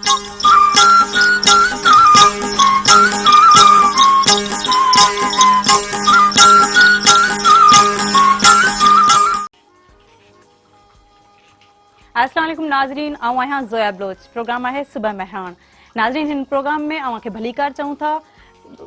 السلام عليڪم ناظرين آئون آهيان زويا بلوچ پروگرام آهي صبح مهراڻ ناظرين هن پروگرام ۾ اوهان کي ڀليڪار چئون ٿا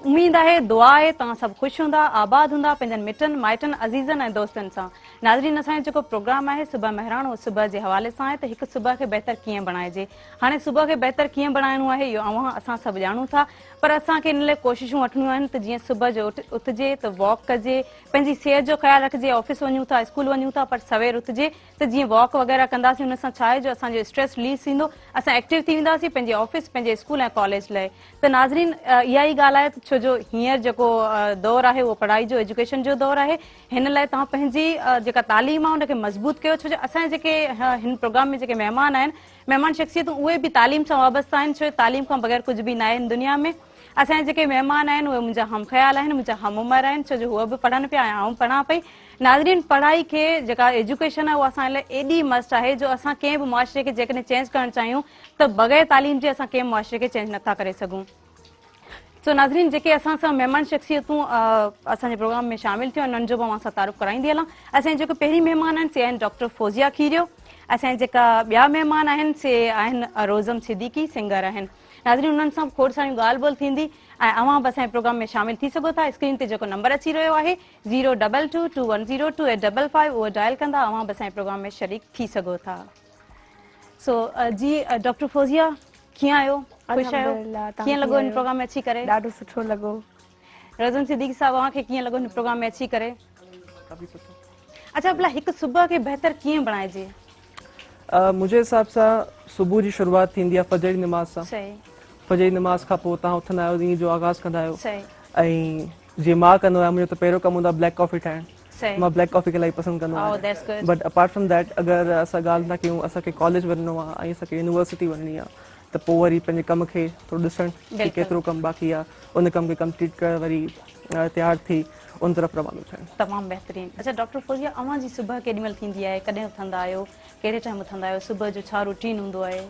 اميد آهي دعا آهي توهان سڀ خوش هوندا آباد هوندا پنهنجن مٽن مائٽن عزيزن ۽ دوستن سان ناظرين اسان جو جيڪو پروگرام آهي صبح مهراڻ اهو صبح جي حوالي سان آهي ته هڪ صبح کي بهتر ڪيئن بڻائجي هاڻي صبح کي بهتر ڪيئن بڻائڻو آهي اهو اوهان اسان سڀ ڄاڻون ٿا پر اسان کي ان لاء ڪوششون وٺڻيون آهن ته جيئن صبح جو اٿجي ته واڪ ڪجي پنهنجي صحت جو خيال رکجي آفيس وڃون ٿا اسڪول وڃون ٿا پر سوير اٿجي ته جيئن واڪ وغيره ڪنداسين ان سان ڇا آهي جو اسان جو اسٽريس رليز ٿيندو اسان ايڪٽو ٿي وينداسين پنهنجي آفيس پنهنجي اسڪول ۽ ڪاليج لاء ته ناظرين اها ئي ڳالهه آهي ڇو جو هينئر جيڪو دور آهي اهو پڙهائي جو ايجوڪيشن جو دور آهي هن لاء توهان پنهنجي جيڪا تعليم آهي ان کي مضبوط ڪيو ڇو جو اسان جيڪي هن پروگرام ۾ جيڪي مهمان آهن مهمان شخصيتون اهي به تعليم سان وابسته آهن ڇو جو تعليم کان بغير ڪجهه به ناهي هن دنيا ۾ اسان جا جيڪي مهمان آهن اهي منهنجا هم خيال آهن منهنجا هم عمر آهن ڇو جو هو به پڙهن پيا ۽ آئون پڙهان پئي ناظرين پڙهائي کي جيڪا ايجوڪيشن آهي اها اسان لاء ايڏي مسٽ آهي جو اسان ڪنهن به معاشري کي جيڪڏهن چينج ڪرڻ چاهيون ته بغير تعليم جي اسان ڪنهن به معاشري کي چينج نٿا ڪري سگهون سو ناظرين جيڪي اسان سان مهمان شخصيتون اسان جي پروگرام ۾ شامل ٿيون انهن جو به اوهان سان تعارف ڪرائيندي هلان اسان جا جيڪي پهرين مهمان آهن سي آهن ڊاڪٽر فوزيا کيريو اسان جا جيڪا ٻيا مهمان آهن سي آهن روزم صديقي سنگر آهن ناظرين انهن سان به کوڙ ساريون ڳالهه ٻولهه ٿيندي ۽ اوهان به اسان جي پروگرام ۾ شامل ٿي سگهو ٿا اسڪرين تي جيڪو نمبر اچي رهيو آهي zero double two two one zero two eight double five اهو ڊائل ڪندا اوهان به اسان جي پروگرام ۾ شريڪ ٿي سگهو ٿا سو جي ڊاڪٽر فوزيا ڪيئن آهيو خوش آهيو ڪيئن لڳو هن پروگرام ۾ اچي ڪري ڏاڍو سٺو لڳو روزن صديقي صاحب اوهان کي ڪيئن لڳو هن پروگرام ۾ اچي ڪري ڪافي سٺو اڇا ڀلا هڪ صبح کي بهتر ڪيئن بڻائجي؟ منهنجي حساب سان صبح جي شروعات ٿيندي آهي فجر جي نماز سان صحيح فجر جي نماز کان پوء توهان اٿندا آهيو ڏينهن جو آغاز ڪندا آهيو صحيح ۽ جيئن مان ڪندو آهيان منهنجو ته پهريون ڪم هوندو آهي بليڪ ڪافي ٺاهڻ صحيح مان بليڪ ڪافي کي الاهي پسند ڪندو Oh, آهيان that's good. But apart from that اگر اسان ڳالهه ٿا ڪيون اسان کي ڪاليج وڃڻو آهي ۽ اسان کي يونيورسٽي وڃڻي آهي ته پوء وري پنهنجي ڪم کي ٿورو ڏسڻ ڪي بلڪل. ڪيترو ڪم باقي آهي ان ڪم کي ڪمپليٽ ڪرڻ وري تيار ٿي ان طرف روانو ٿيڻ. تمام بهترين اڇا ڊاڪٽر فوزيه اوهان جي صبح ڪيڏي مهل ٿيندي آهي ڪڏهن اٿندا آهيو ڪهڙي ٽائيم اٿندا آهيو صبح جو ڇا روٽين هوندو آهي.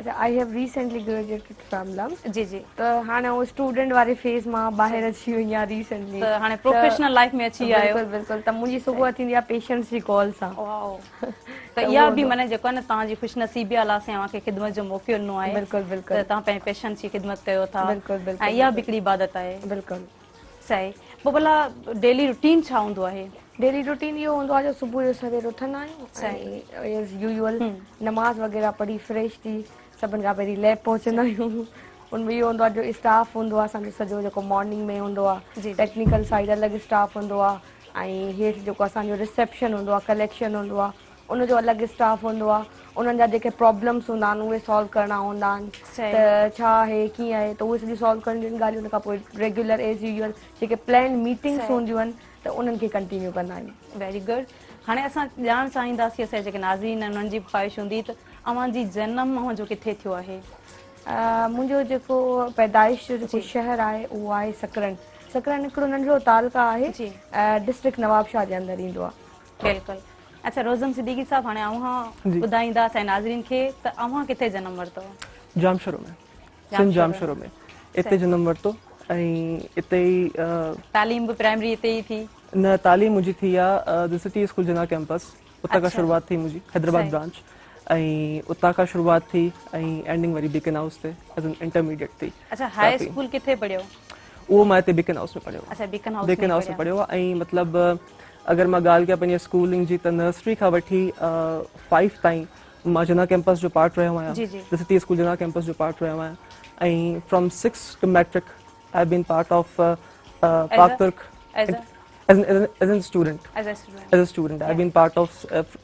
اڇا I have recently graduated from LUMS جي جي ته هاڻي آئون اسٽوڊنٽ واري فيز مان ٻاهر اچي وئي آهيان ريسينٽلي ته هاڻي پروفيشنل لائف ۾ اچي ويا آهيو بلڪل بلڪل ته منهنجي صبح ٿيندي آهي پيشنٽس جي ڪال سان واو ته اها به معنيٰ جيڪو آهي نه توهان جي خوش نصيبي آهي الله سائين اوهان کي خدمت جو موقعو ڏنو آهي بلڪل بلڪل ته توهان پنهنجي پيشنٽس جي خدمت ڪيو ٿا بلڪل بلڪل ۽ اها به هڪڙي عبادت آهي بلڪل صحيح پوء ڀلا ڊيلي روٽين ڇا هوندو آهي؟ ڊيلي روٽين اهو هوندو آهي جو صبح جو سوير اٿندا آهيون ۽ ايز يوزول نماز وغيره پڙهي فريش ٿي سڀن کان پهرين ليب پهچندا آهيون ان ۾ اهو هوندو آهي جو اسٽاف هوندو آهي اسان جو سڄو جيڪو مارننگ ۾ هوندو آهي ٽيڪنيڪل سائيڊ الڳ اسٽاف هوندو آهي ۽ هيٺ جيڪو اسان جو رسيپشن هوندو آهي ڪليڪشن هوندو آهي ان جو الڳ اسٽاف هوندو آهي انهن جا جيڪي پرابلمس هوندا آهن اهي سالو ڪرڻا هوندا آهن ته ڇا آهي ڪيئن آهي ته اهي سڄي سالو ڪرڻيون آهن ڳالهيون ان کان پوء ريگيولر ايز يوزول جيڪي پلانڊ ميٽنگس هونديون آهن ته انهن کي ڪنٽينيو ڪندا آهيون. ويري گڊ هاڻي اسان ڄاڻڻ چاهينداسين اسان جا جيڪي ناظرين آهن انهن جي به خواهش هوندي ته اوهان جي جنم اوهان جو ڪٿي ٿيو آهي؟ منهنجو جيڪو پيدائش جو جيڪو شهر آهي اهو آهي سڪرنڊ سڪرنڊ هڪڙو ننڍڙو تعلقه آهي ڊسٽرڪٽ نوابشاهه جي اندر ايندو آهي. بلڪل اڇا روزم صديقي صاحب هاڻي اوهان ٻڌائيندا اسان جي ناظرين کي ته اوهان ڪٿي جنم ورتو؟ ڄامشورو ۾ سنڌ ڄامشورو ۾ اتي جنم ورتو ۽ اتي ئي تعليم به پرائمري اتي ئي ٿي؟ نه تعليم منهنجي ٿي آ the city school Jinnah campus اتان کان شروعات ٿي منهنجي حيدرآباد برانچ ۽ اتان کان شروعات ٿي ۽ اينڊنگ وري بيڪن هائوس تي ايز ان انٽرميڊيٽ ٿي. اڇا هاء اسڪول ڪٿي پڙهيو؟ اهو مان هتي بيڪن هائوس ۾ پڙهيو. اڇا بيڪن هائوس بيڪن هائوس ۾ پڙهيو ۽ مطلب اگر مان ڳالهه ڪيان پنهنجي اسڪولنگ جي ته نرسري کان وٺي فائيو تائين مان جناح ڪيمپس جو پارٽ رهيو آهيان the city school Jinnah campus جو پارٽ رهيو آهيان ۽ from six to matric I been part of Pak Turk as an, as an student as a student as a student yeah. I've been part of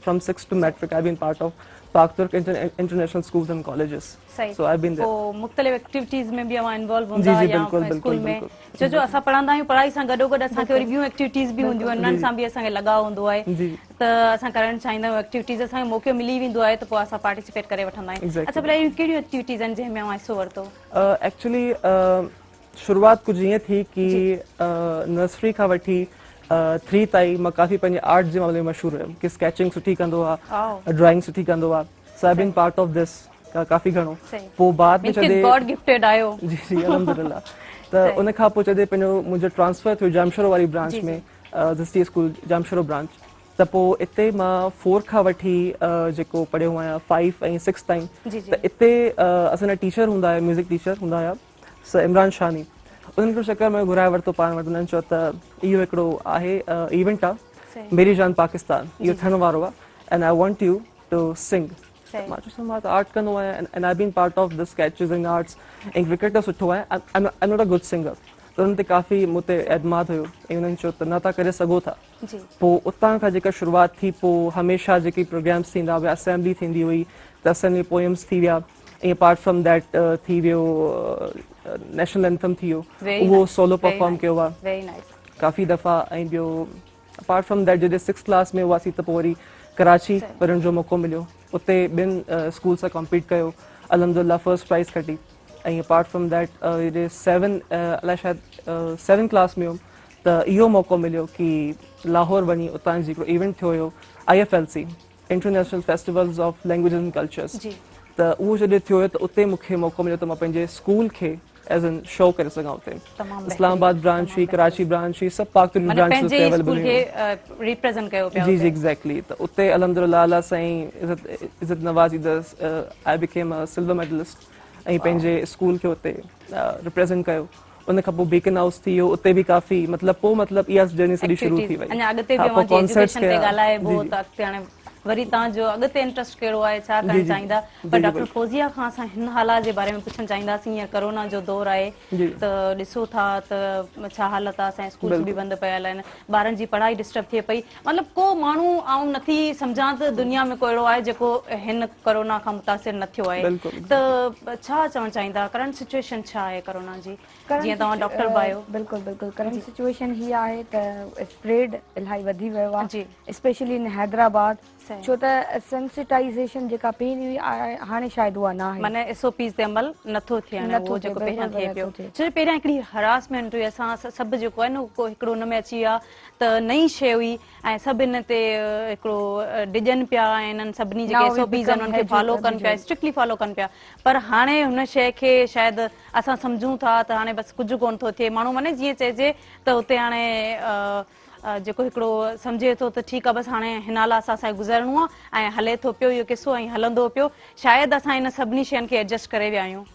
from 6 to matric I've been part of Pak Turk international schools and colleges صحيح so I've been there پوء مختلف activities ۾ به اوهان involve هوندا جي جي يا بلڪل اسڪول بلڪل ۾ بلڪل ڇو جو اسان پڙهندا آهيون پڙهائي سان گڏو گڏ اسان کي وري ٻيون ايڪٽيوٽيز به هونديون آهن انهن سان به اسان کي لڳاء هوندو آهي جي ته اسان ڪرڻ چاهيندا آهيون ايڪٽيوٽيز اسان کي موقعو ملي ويندو آهي ته پوء اسان پارٽيسپيٽ ڪري وٺندا آهيون اڇا ڀلا اهڙيون ڪهڙيون ايڪٽيوٽيز آهن جنهن ۾ اوهان حصو ورتو؟ ايڪچولي شروعات ڪجهه ائين ٿي ڪي نرسري کان وٺي ٿري تائين مان ڪافي پنهنجي آرٽ جي معاملي ۾ مشهور هيم ڪي اسڪيچنگ سٺي ڪندو آ ڊرائنگ سٺي ڪندو آ so I been part of this ڪافي گهڻو پوء بعد ۾ جڏهن گاڊ گفٽيڊ آهيو. جي جي الحمدلله. ته ان کان پوء جڏهن پنهنجو منهنجو ٽرانسفر ٿيو ڄامشورو واري branch ۾ the city school Jamshoro branch ته پوء اتي مان فور کان وٺي جيڪو پڙهيو آهيان فائيو ۽ سڪس تائين ته اتي اسان جا ٽيچر هوندا هيا ميوزڪ ٽيچر هوندا هيا سر عمران شاني انهن هڪڙو چڪر ۾ گهرائي ورتو پاڻ وٽ انهن چيو ته اهو هڪڙو آهي ايونٽ آهي ميري جان پاڪستان اهو ٿيڻ وارو آهي and I want you to sing مان چيو سر مان ته آرٽ ڪندو آهيان and I been part of the sketches and arts ۽ cricket ته سٺو آهي I am not a good singer ته انهن تي ڪافي مون تي اعتماد هيو ۽ انهن چيو ته نه تان ڪري سگهو ٿا پوء اتان کان جيڪا شروعات ٿي پوء هميشه جيڪي پروگرامس ٿيندا هيا اسيمبلي ٿيندي هئي ته اسيمبلي پوئمس ٿي ويا ۽ اپارٽ فرام that ٿي ويو نيشنل اينٿم ٿي ويو اهو سولو پرفارم ڪيو آهي ڪافي دفعا ۽ ٻيو اپارٽ فرام that جڏهن سڪس ڪلاس ۾ هئاسين ته پوء وري ڪراچي پڙهڻ جو موقعو مليو اتي ٻين اسڪول سان ڪمپيٽ ڪيو الحمدلله فرسٽ پرائز کٽي ۽ اپارٽ فرام that جڏهن سيون الائي شايد سيون ڪلاس ۾ هيم ته اهو موقعو مليو ڪي لاهور وڃي اتان جي هڪڙو ايونٽ ٿيو هيو I F L C international festivals of languages and cultures ته اهو جڏهن ٿيو هيو ته اتي مون کي موقعو مليو ته مان پنهنجي اسڪول کي ايز ان شو ڪري سگهان اتي اسلام آباد برانچ هئي ڪراچي برانچ هئي سڀ پاڪ ترين برانچ اتي اويليبل هيون ريپريزنٽ ڪيو پيا جي جي ايگزيڪٽلي ته اتي الحمدلله الله سائين عزت عزت نوازي ته آء بيڪيم ا سلور ميڊلسٽ ۽ پنهنجي اسڪول کي اتي ريپريزنٽ ڪيو ان کان پوء بيڪن هائوس ٿي ويو اتي به ڪافي مطلب پوء مطلب اها جرني سڄي شروع ٿي وئي اڃا اڳتي به اوهان جي ايجوڪيشن تي ڳالهائبو ته اڳتي هاڻي وري توهان جو اڳتي انٽرسٽ ڪهڙو آهي ڇا ڪرڻ چاهيندا پر ڊاڪٽر فوزيه کان اسان هن حالات جي باري ۾ پڇڻ چاهينداسين هينئر ڪرونا جو دور آهي ته ڏسو ٿا ته ڇا حالت آهي اسان جا اسڪولس به بند پيل آهن ٻارن جي پڙهائي ڊسٽرب ٿئي پئي مطلب ڪو ماڻهو آئون نٿي سمجهان ته دنيا ۾ ڪو اهڙو آهي جيڪو هن ڪرونا کان متاثر نه ٿيو آهي ته ڇا چوڻ چاهيندا ڪرنٽ سچويشن ڇا آهي ڪرونا جي جيئن توهان ڊاڪٽر به آهيو. بلڪل بلڪل ڪرنٽ سچويشن هي آهي ته اسپريڊ الاهي وڌي ويو آهي اسپيشلي ان حيدرآباد ڇو ته سينسيٽائيزيشن جيڪا پهرين هئي هاڻي شايد اها نه آهي معنيٰ ايس او پيز تي عمل نٿو ٿئي هاڻي اهو جيڪو پهريان ٿئي پيو ڇو جو پهريان هڪڙي هراسمينٽ هئي اسان سڀ جيڪو آهي نه هڪڙو ان ۾ اچي ويا ته نئين شيء هئي ۽ سڀ ان تي هڪڙو ڊڄن پيا ۽ انهن سڀني جيڪي ايس او پيز آهن انهن کي فالو ڪن پيا اسٽرڪٽلي فالو ڪن پيا پر هاڻي هن شيء کي شايد اسان سمجهون ٿا ته هاڻي بس ڪجهه ڪونه ٿو ٿئي ماڻهو معني جيئن چئجي ته اتي هاڻي جيڪو هڪڙو سمجهي ٿو ته ٺيڪ آهي بس هاڻي هن حالات سان اسان کي گذارڻو آهي ۽ هلي ٿو پيو اهو قصو ۽ هلندو پيو شايد اسان ان سڀني شين کي ايڊجسٽ ڪري ويا آهيون.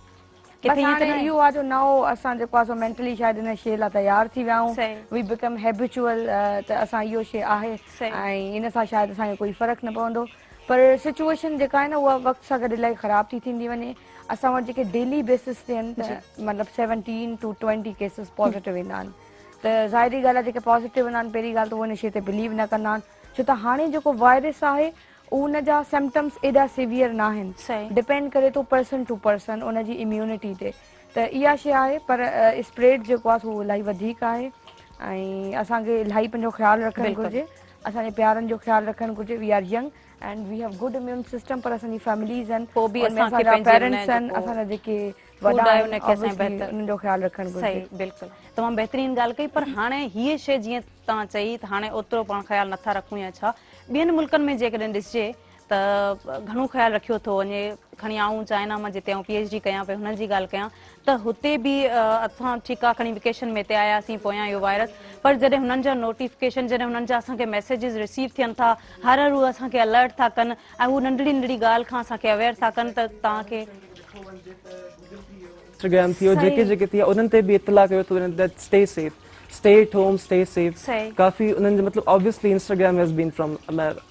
بس هاڻي اهو آهي جو نئون اسان جيڪو آهي سو مينٽلي شايد ان شيء لاء تيار ٿي ويا آهيون وي بيڪم هيبيچوئل ته اسان اهو شيء آهي ۽ ان سان شايد اسان کي ڪوئي فرق نه پوندو پر سچوئيشن جيڪا آهي نه اها وقت سان گڏ الاهي خراب ٿي ٿيندي وڃي اسان وٽ جيڪي ڊيلي بيسس تي آهن ته مطلب 17 ٽو 20 ڪيسز پازيٽو ايندا آهن ته ظاهري ڳالهه آهي جيڪي پازيٽو ايندا آهن پهرين ڳالهه ته اهي ان شيء تي بليو نه ڪندا آهن ڇو ته هاڻي جيڪو وائرس آهي ان جا سمپٽمس ايڏا سيويئر ناهن ڊپينڊ ڪري ٿو پرسن ٽو پرسن ان جي اميونٽي تي ته اها شيء آهي پر اسپريڊ جيڪو آهي سو الاهي وڌيڪ آهي ۽ اسان کي الاهي پنهنجو خيال رکڻ گهرجي اسان جي پيارن جو خيال رکڻ گهرجي we are young and we have good immune system پر اسان جي فيمليز آهن پوء به اسان کي پنهنجا پيرنٽس آهن اسان جا جيڪي وڏا آهن انهن جو خيال رکڻ گهرجي. صحيح بلڪل تمام بهترين ڳالهه ڪئي پر هاڻي هيء شيء جيئن توهان چئي ته هاڻي اوترو پاڻ خيال نٿا رکون يا ڇا ٻين ملڪن ۾ جيڪڏهن ڏسجي ته گهڻو خيال رکيو ٿو وڃي کڻي آئون چائنا مان جتي آئون پي ايڇ ڊي ڪيان پئي هنن جي ڳالهه ڪيان ته هتي به اسان ٺيڪ آ کڻي ويڪيشن ۾ هتي آياسين پويان اهو وائرس پر جڏهن هنن جا نوٽيفڪيشن جڏهن هنن جا اسان کي ميسيجز رسيو ٿين ٿا هر هر هو اسان کي الرٽ ٿا ڪن ۽ هو ننڍڙي ننڍڙي ڳالهه کان اسان کي اويئر ٿا ڪن ته توهان کي انسٽاگرام ٿي ويو جيڪي جيڪي ٿي ويا انهن تي به اطلاع ڪيو ٿو وڃي ته stay safe stay at home stay safe ڪافي انهن جو مطلب obviously Instagram has been from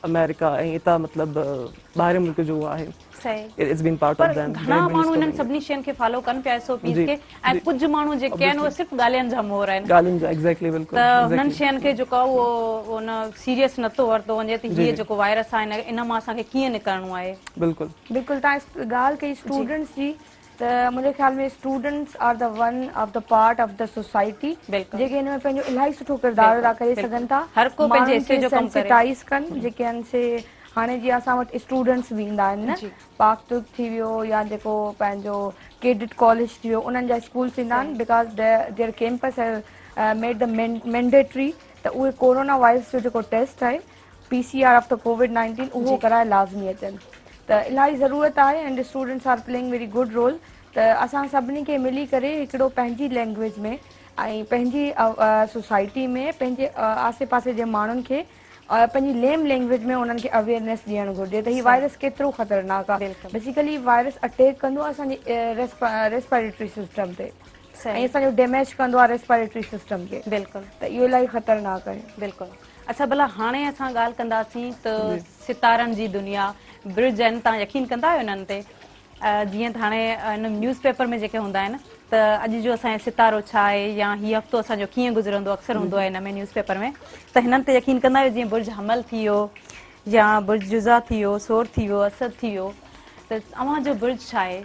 America ۽ اتان مطلب ٻاهرين ملڪ جو آهي it's been part of them گهڻا ماڻهو انهن سڀني شين کي فالو ڪن پيا ايس او پيز کي ۽ ڪجهه ماڻهو جيڪي آهن اهي صرف ڳالهين جا مور آهن ڳالهين جا ايگزيڪٽلي بلڪل ته انهن شين کي جيڪو اهو ان سيريس نٿو ورتو وڃي ته هي جيڪو وائرس آهي ان مان اسان کي ڪيئن نڪرڻو آهي. بلڪل بلڪل تان ڳالهه ڪئي اسٽوڊنٽس جي ته منهنجي خيال ۾ students are the one of the part of the society جيڪي هن ۾ پنهنجو الاهي سٺو ڪردار ادا ڪري سگهن ٿا هر ڪو پنهنجي حصي جو ڪم ڪري سينسيٽائز ڪن جيڪي آهن سي هاڻي جيئن اسان وٽ اسٽوڊنٽس به ايندا آهن نه پاڪ ترڪ ٿي ويو يا جيڪو پنهنجو ڪيڊٽ ڪاليج ٿي ويو انهن جا اسڪولس ايندا آهن because their campus made the mandatory ته اهي ڪورونا وائرس جو جيڪو ٽيسٽ آهي P C R of the COVID 19 اهو ڪرائي لازمي اچن. ته الاهي ضرورت آهي and students are playing very good role ته اسان سڀني کي ملي ڪري هڪڙو پنهنجي لينگويج ۾ ۽ پنهنجي سوسائٽي ۾ پنهنجي آسي پاسي جي ماڻهن کي پنهنجي ليم لينگويج ۾ انهن کي اويئرنيس ڏيڻ گهرجي ته هي وائرس ڪيترو خطرناڪ آهي بيسيڪلي وائرس اٽيڪ ڪندو آهي اسان جي ريسپائريٽري سسٽم تي ۽ اسان جو ڊيميج ڪندو آهي ريسپائريٽري سسٽم کي بلڪل ته اهو الاهي خطرناڪ آهي. بلڪل اڇا ڀلا هاڻي اسان ڳالهه ڪنداسين ته ستارن جي دنيا برج آهن توهان يقين ڪندا آهيو انهن تي جيئن ته هاڻي ان نيوز پيپر ۾ جيڪي هوندا آهن ته اڄ جو اسان جو ستارو ڇا آهي يا هي هفتو اسان جو ڪيئن گذرندو اڪثر هوندو آهي ان ۾ نيوز پيپر ۾ ته هنن تي يقين ڪندا آهيو جيئن برج حمل ٿي ويو يا برج جزا ٿي ويو ثور ٿي ويو اسد ٿي ويو ته اوهان جو برج ڇا آهي؟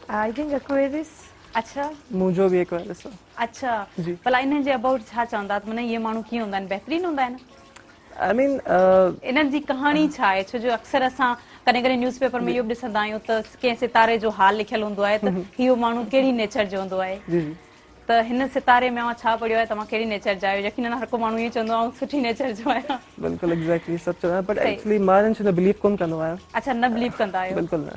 I think Aquarius. اڇا. منهنجو به اڪويرس آهي. اڇا جي. ڀلا انهن جي ابائوٽ ڇا چوندا ته معنيٰ اهي ماڻهو ڪيئن هوندا آهن بهترين هوندا آهن؟ I mean انهن جي ڪهاڻي ڇا آهي ڇو جو اڪثر اسان ڪڏهن ڪڏهن نيوز پيپر ۾ اهو به ڏسندا آهيون ته ڪنهن ستاري جو حال لکيل هوندو آهي ته اهو ماڻهو ڪهڙي نيچر جو هوندو آهي جي جي ته هن ستاري ۾ اوهان ڇا پڙهيو آهي توهان ڪهڙي نيچر جا آهيو يقينن هر ڪو ماڻهو ائين چوندو آئون سٺي نيچر جو آهيان. بلڪل ايگزيڪٽلي سڀ چوندا آهن بٽ صحيح. ايڪچولي مان انهن شين تي بليف ڪونه ڪندو آهيان. اڇا نه بليف ڪندا آهيو. بلڪل نه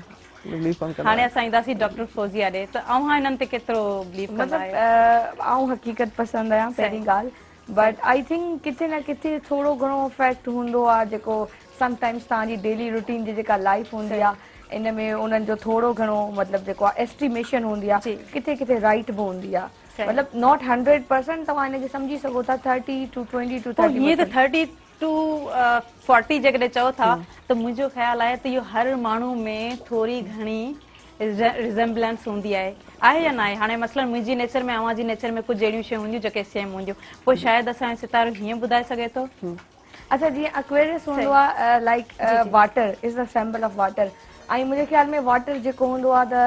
بليف ڪونه ڪندو هاڻي آهيان. اسان اينداسين ڊاڪٽر فوزيه ڏي ته اوهان انهن تي ڪيترو بليف ڪندا مطلب آهيو؟ آئون حقيقت پسند آهيان پهرين ڳالهه بٽ I think ڪٿي نه ڪٿي ٿورو گهڻو افيڪٽ هوندو آ جيڪو سم ٽائمز توهان جي ڊيلي روٽين جي جيڪا لائف هوندي آ ان ۾ انهن جو ٿورو گهڻو مطلب جيڪو آ ايسٽيميشن هوندي آ ڪٿي ڪٿي رائيٽ به هوندي آ مطلب not 100% توهان ان کي سمجهي سگهو ٿا 30 ٽو 20 ٽو 30 هيئن ته 30 ٽو 40 جيڪڏهن چئو ٿا ته منهنجو خيال آهي ته اهو هر ماڻهو ۾ ٿوري گهڻي ريزمبلنس هوندي آهي آهي يا ناهي هاڻي مثلا منهنجي نيچر ۾ اوهان جي نيچر ۾ ڪجهه اهڙيون شيون هونديون جيڪي سيم هونديون پوء شايد اسان جو ستارو هيئن ٻڌائي سگهي ٿو. اڇا جيئن اڪويريس هوندو آهي like water is the symbol of water ۽ منهنجي خيال ۾ واٽر جيڪو هوندو آهي the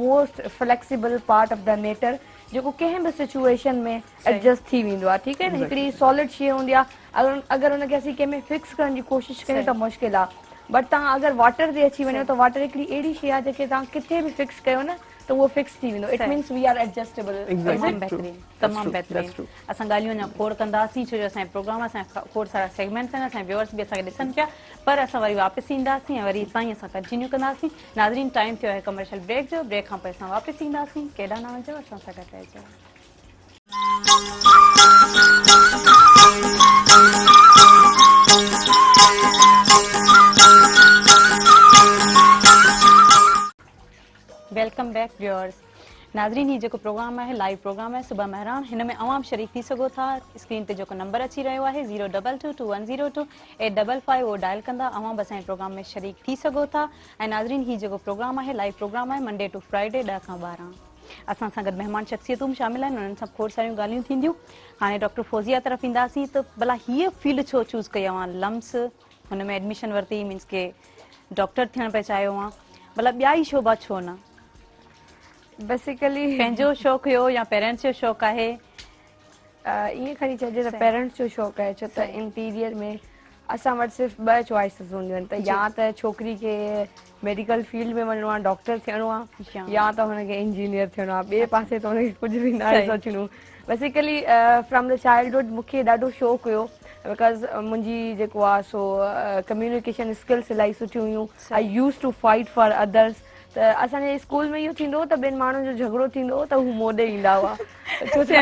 most flexible part of the nature جيڪو ڪنهن به سچوئيشن ۾ ايڊجسٽ ٿي ويندو آهي ٺيڪ آهي نه هڪڙي سالڊ شيء هوندي آهي اگر ان کي اسين ڪنهن ۾ فڪس ڪرڻ جي ڪوشش ڪيون ته مشڪل آهي بٽ توهان اگر واٽر تي اچي وڃو ته واٽر هڪڙي اهڙي شيء آهي جيڪي توهان ڪٿي به فڪس ڪيو نه ته اهو فڪس ٿي ويندو it means we are adjustable. تمام بهترين تمام بهترين اسان ڳالهيون اڃا کوڙ ڪنداسين ڇو جو اسان جو پروگرام اسان جا کوڙ سارا سيگمينٽس آهن اسان جا ويورس به اسان کي ڏسن پيا پر اسان وري واپس اينداسين ۽ وري اتان ئي اسان ڪنٽينيو ڪنداسين ناظرين ٽائيم ٿيو آهي ڪمرشل بريڪ جو بريڪ کان پوء اسان واپس اينداسين ڪيڏانهن نه وڃجو اسان سان گڏ رهجو. Welcome back viewers ناظرين هي جيڪو پروگرام آهي لائيو پروگرام آهي صبح مهراڻ هن ۾ اوهان به شريڪ ٿي سگهو ٿا اسڪرين تي جيڪو نمبر اچي رهيو آهي zero double two two one zero two eight double five اهو ڊائل ڪندا اوهان به اسان جي پروگرام ۾ شريڪ ٿي سگهو ٿا ۽ ناظرين هي جيڪو پروگرام آهي لائيو پروگرام آهي منڊي ٽو فرائيڊي 10 کان 12 اسان سان گڏ مهمان شخصيتون به شامل آهن انهن سان کوڙ ساريون ڳالهيون ٿينديون هاڻي ڊاڪٽر فوزيه طرف اينداسين ته ڀلا هيء فيلڊ ڇو چوز ڪئي اوهان لمس هن ۾ ايڊميشن ورتي مينس ڪي ڊاڪٽر ٿيڻ پئي چاهيو اوهان ڀلا ٻيا ئي شعبا ڇو نه؟ بيسيڪلي پنهنجو شوق هيو يا پيرنٽس جو شوق آهي؟ ائين کڻي چئجي ته پيرنٽس جو شوق آهي ڇو ته انٽيريئر ۾ اسان وٽ صرف ٻه چوائسز هونديون آهن ته يا ته ڇوڪري کي ميڊيڪل فيلڊ ۾ وڃڻو آهي ڊاڪٽر ٿيڻو آهي يا ته هن کي انجنيئر ٿيڻو آهي ٻئي پاسي ته هن کي ڪجهه به ناهي سوچڻو بيسيڪلي فرام the childhood مون کي ڏاڍو شوق هيو because منهنجي جيڪو آهي سو ڪميونيڪيشن اسڪلس الاهي سٺيون هيون I use to fight for others ته اسان جي اسڪول ۾ اهو ٿيندو هو ته ٻين ماڻهن جو جهڳڙو ٿيندو هو ته هو مون ڏي ايندا هئا ڇو ته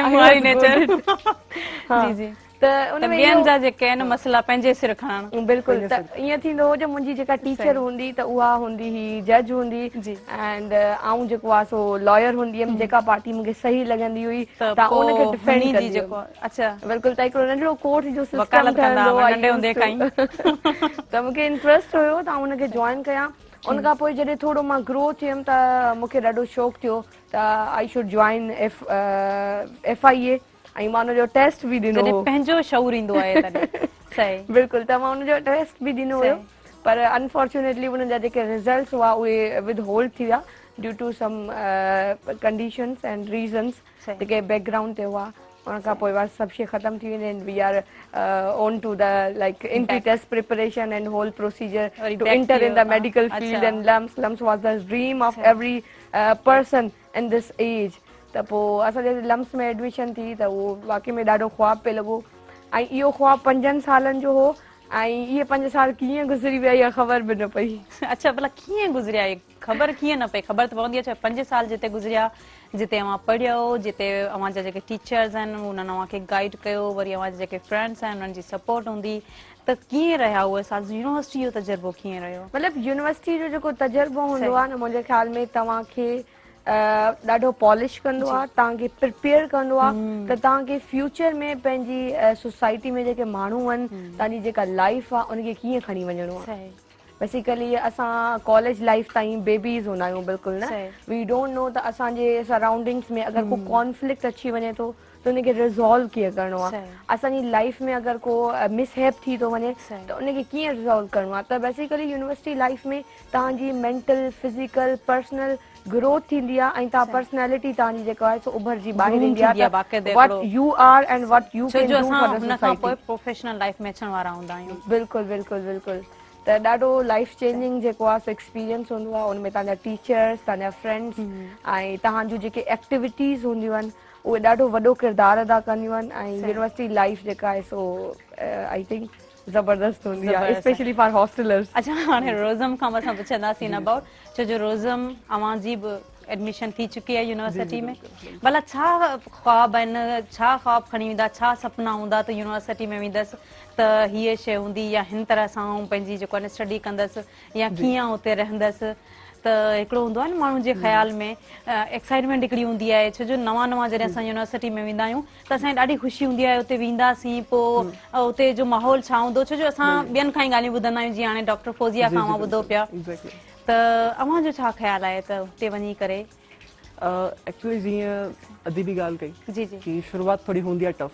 جي جي ته ان ته ۾ ٻين اهو جا جيڪي آهن مسئلا پنهنجي سر کڻڻ. بلڪل ته ائين ٿيندو هو جو منهنجي جيڪا ٽيچر هوندي ته اها هوندي هئي جج هوندي جي. اينڊ آئون جيڪو آهي سو لائر هوندي هيم جيڪا پارٽي مون کي صحيح لڳندي هئي ته ته آئون ان کي پوء ڊفينڊ هني جي ڪندي هيم. جيڪو اڇا. بلڪل ته هڪڙو ننڍڙو ڪورٽ جو سسٽم وڪالت ڪندا ٺهندو هئا هو ننڍي هوندي کان ئي. ته مون کي انٽريسٽ هيو ته آئون ان کي جوائن ڪيان ان کان پوء جڏهن ٿورو مان گرو ٿيم ته مون کي ڏاڍو شوق ٿيو ته I should join F F I A ۽ مان ان جو ٽيسٽ به ڏنو جڏهن هو. پنهنجو شعور ايندو آهي تڏهن صحيح. بلڪل ته مان ان جو ٽيسٽ به ڏنو هيو پر انفارچونيٽلي انهن جا جيڪي رزلٽس هئا اهي ود هولڊ ٿي ويا due to some conditions and reasons جيڪي بيڪ گرائونڊ تي هئا ان کان پوء بس سڀ شي ختم ٿي ويندي and we are on to the like entry test preparation and whole procedure to enter in the medical field and LUMHS LUMHS was the dream of every person in this age ته پوء اسان جڏهن لمس ۾ admission ٿي ته اهو واقعي ۾ ڏاڍو خواب پئي لڳو ۽ اهو خواب پنجن سالن جو هو ۽ اهي پنج سال ڪيئن گذري ويا اها خبر به نه پئي. اڇا ڀلا ڪيئن گذريا اهي خبر ڪيئن نه پئي خبر ته پوندي اڇا پنج سال جتي گذريا جتي اوهان پڙهيو جتي اوهان جا جيڪي ٽيچرز آهن انهن اوهان کي گائيڊ ڪيو وري اوهان جا جيڪي فرينڊس آهن انهن جي سپورٽ هوندي ته ڪيئن رهيا اهي سال يونيورسٽي جو تجربو ڪيئن رهيو؟ مطلب يونيورسٽي جو جيڪو تجربو هوندو آهي نه منهنجي خيال ۾ توهان کي ڏاڍو پالش ڪندو آهي توهان کي پريپيئر ڪندو آهي ته توهان کي فيوچر ۾ پنهنجي سوسائٽي ۾ جيڪي ماڻهو آهن توهان جي جيڪا لائف آهي ان کي ڪيئن کڻي وڃڻو آهي بيسيڪلي اسان ڪاليج لائف تائين بيبيز هوندا آهيون بلڪل نه we don't know ته اسان جي سرائونڊنگس ۾ اگر ڪو ڪانفلڪٽ اچي وڃي ٿو ته ان کي ريزالو ڪيئن ڪرڻو آهي اسان جي لائف ۾ اگر ڪو مس هيپ ٿي ٿو وڃي ته ان کي ڪيئن ريزالو ڪرڻو آهي ته بيسيڪلي يونيورسٽي لائف ۾ توهان جي مينٽل فزيڪل پرسنل گروٿ ٿيندي آهي ۽ توهان پرسنالٽي توهان جي جيڪا آهي سو اڀرجي ٻاهر ايندي آهي ته what you are and what you can do for the society. ان کان پوء پروفيشنل لائف ۾ اچڻ وارا هوندا آهيون. بلڪل بلڪل بلڪل ته ڏاڍو لائف چينجنگ جيڪو آهي سو ايڪسپيرينس هوندو آهي ان ۾ توهان جا ٽيچرس توهان جا فرينڊس ۽ توهان جون جيڪي ايڪٽيوٽيز هونديون آهن اهي ڏاڍو وڏو ڪردار ادا ڪنديون آهن ۽ يونيورسٽي لائف جيڪا آهي سو I think زبردست هوندي آهي اسپيشلي فار هاسٽلرز. اڇا هاڻي روزم کان به اسان پڇنداسين ابائوٽ ڇو جو روزم اوهان جي به ايڊميشن ٿي چڪي آهي يونيورسٽي ۾ ڀلا ڇا خواب آهن ڇا خواب کڻي ويندا ڇا سپنا هوندا ته يونيورسٽي ۾ ويندس ته هيء شيء هوندي يا هن طرح سان آئون پنهنجي جيڪو آهي اسٽڊي ڪندس يا ڪيئن آئون اتي رهندس ته هڪڙو هوندو آهي نه ماڻهو جي خيال ۾ ايڪسائٽمينٽ هڪڙي هوندي آهي ڇو جو نوان نوان جڏهن اسان يونيورسٽي ۾ ويندا آهيون ته اسان کي ڏاڍي خوشي هوندي آهي اتي وينداسين پوء اتي جو ماحول ڇا هوندو ڇو جو اسان ٻين کان ئي ڳالهيون ٻڌندا آهيون جيئن هاڻي ڊاڪٽر فوزيه کان اوهان ٻڌو پيا ته اوهان جو ڇا خيال آهي ته اتي وڃي ڪري ايڪچولي جيئن ادي به ڳالهه ڪئي جي جي ڪي شروعات ٿوري هوندي آهي ٽف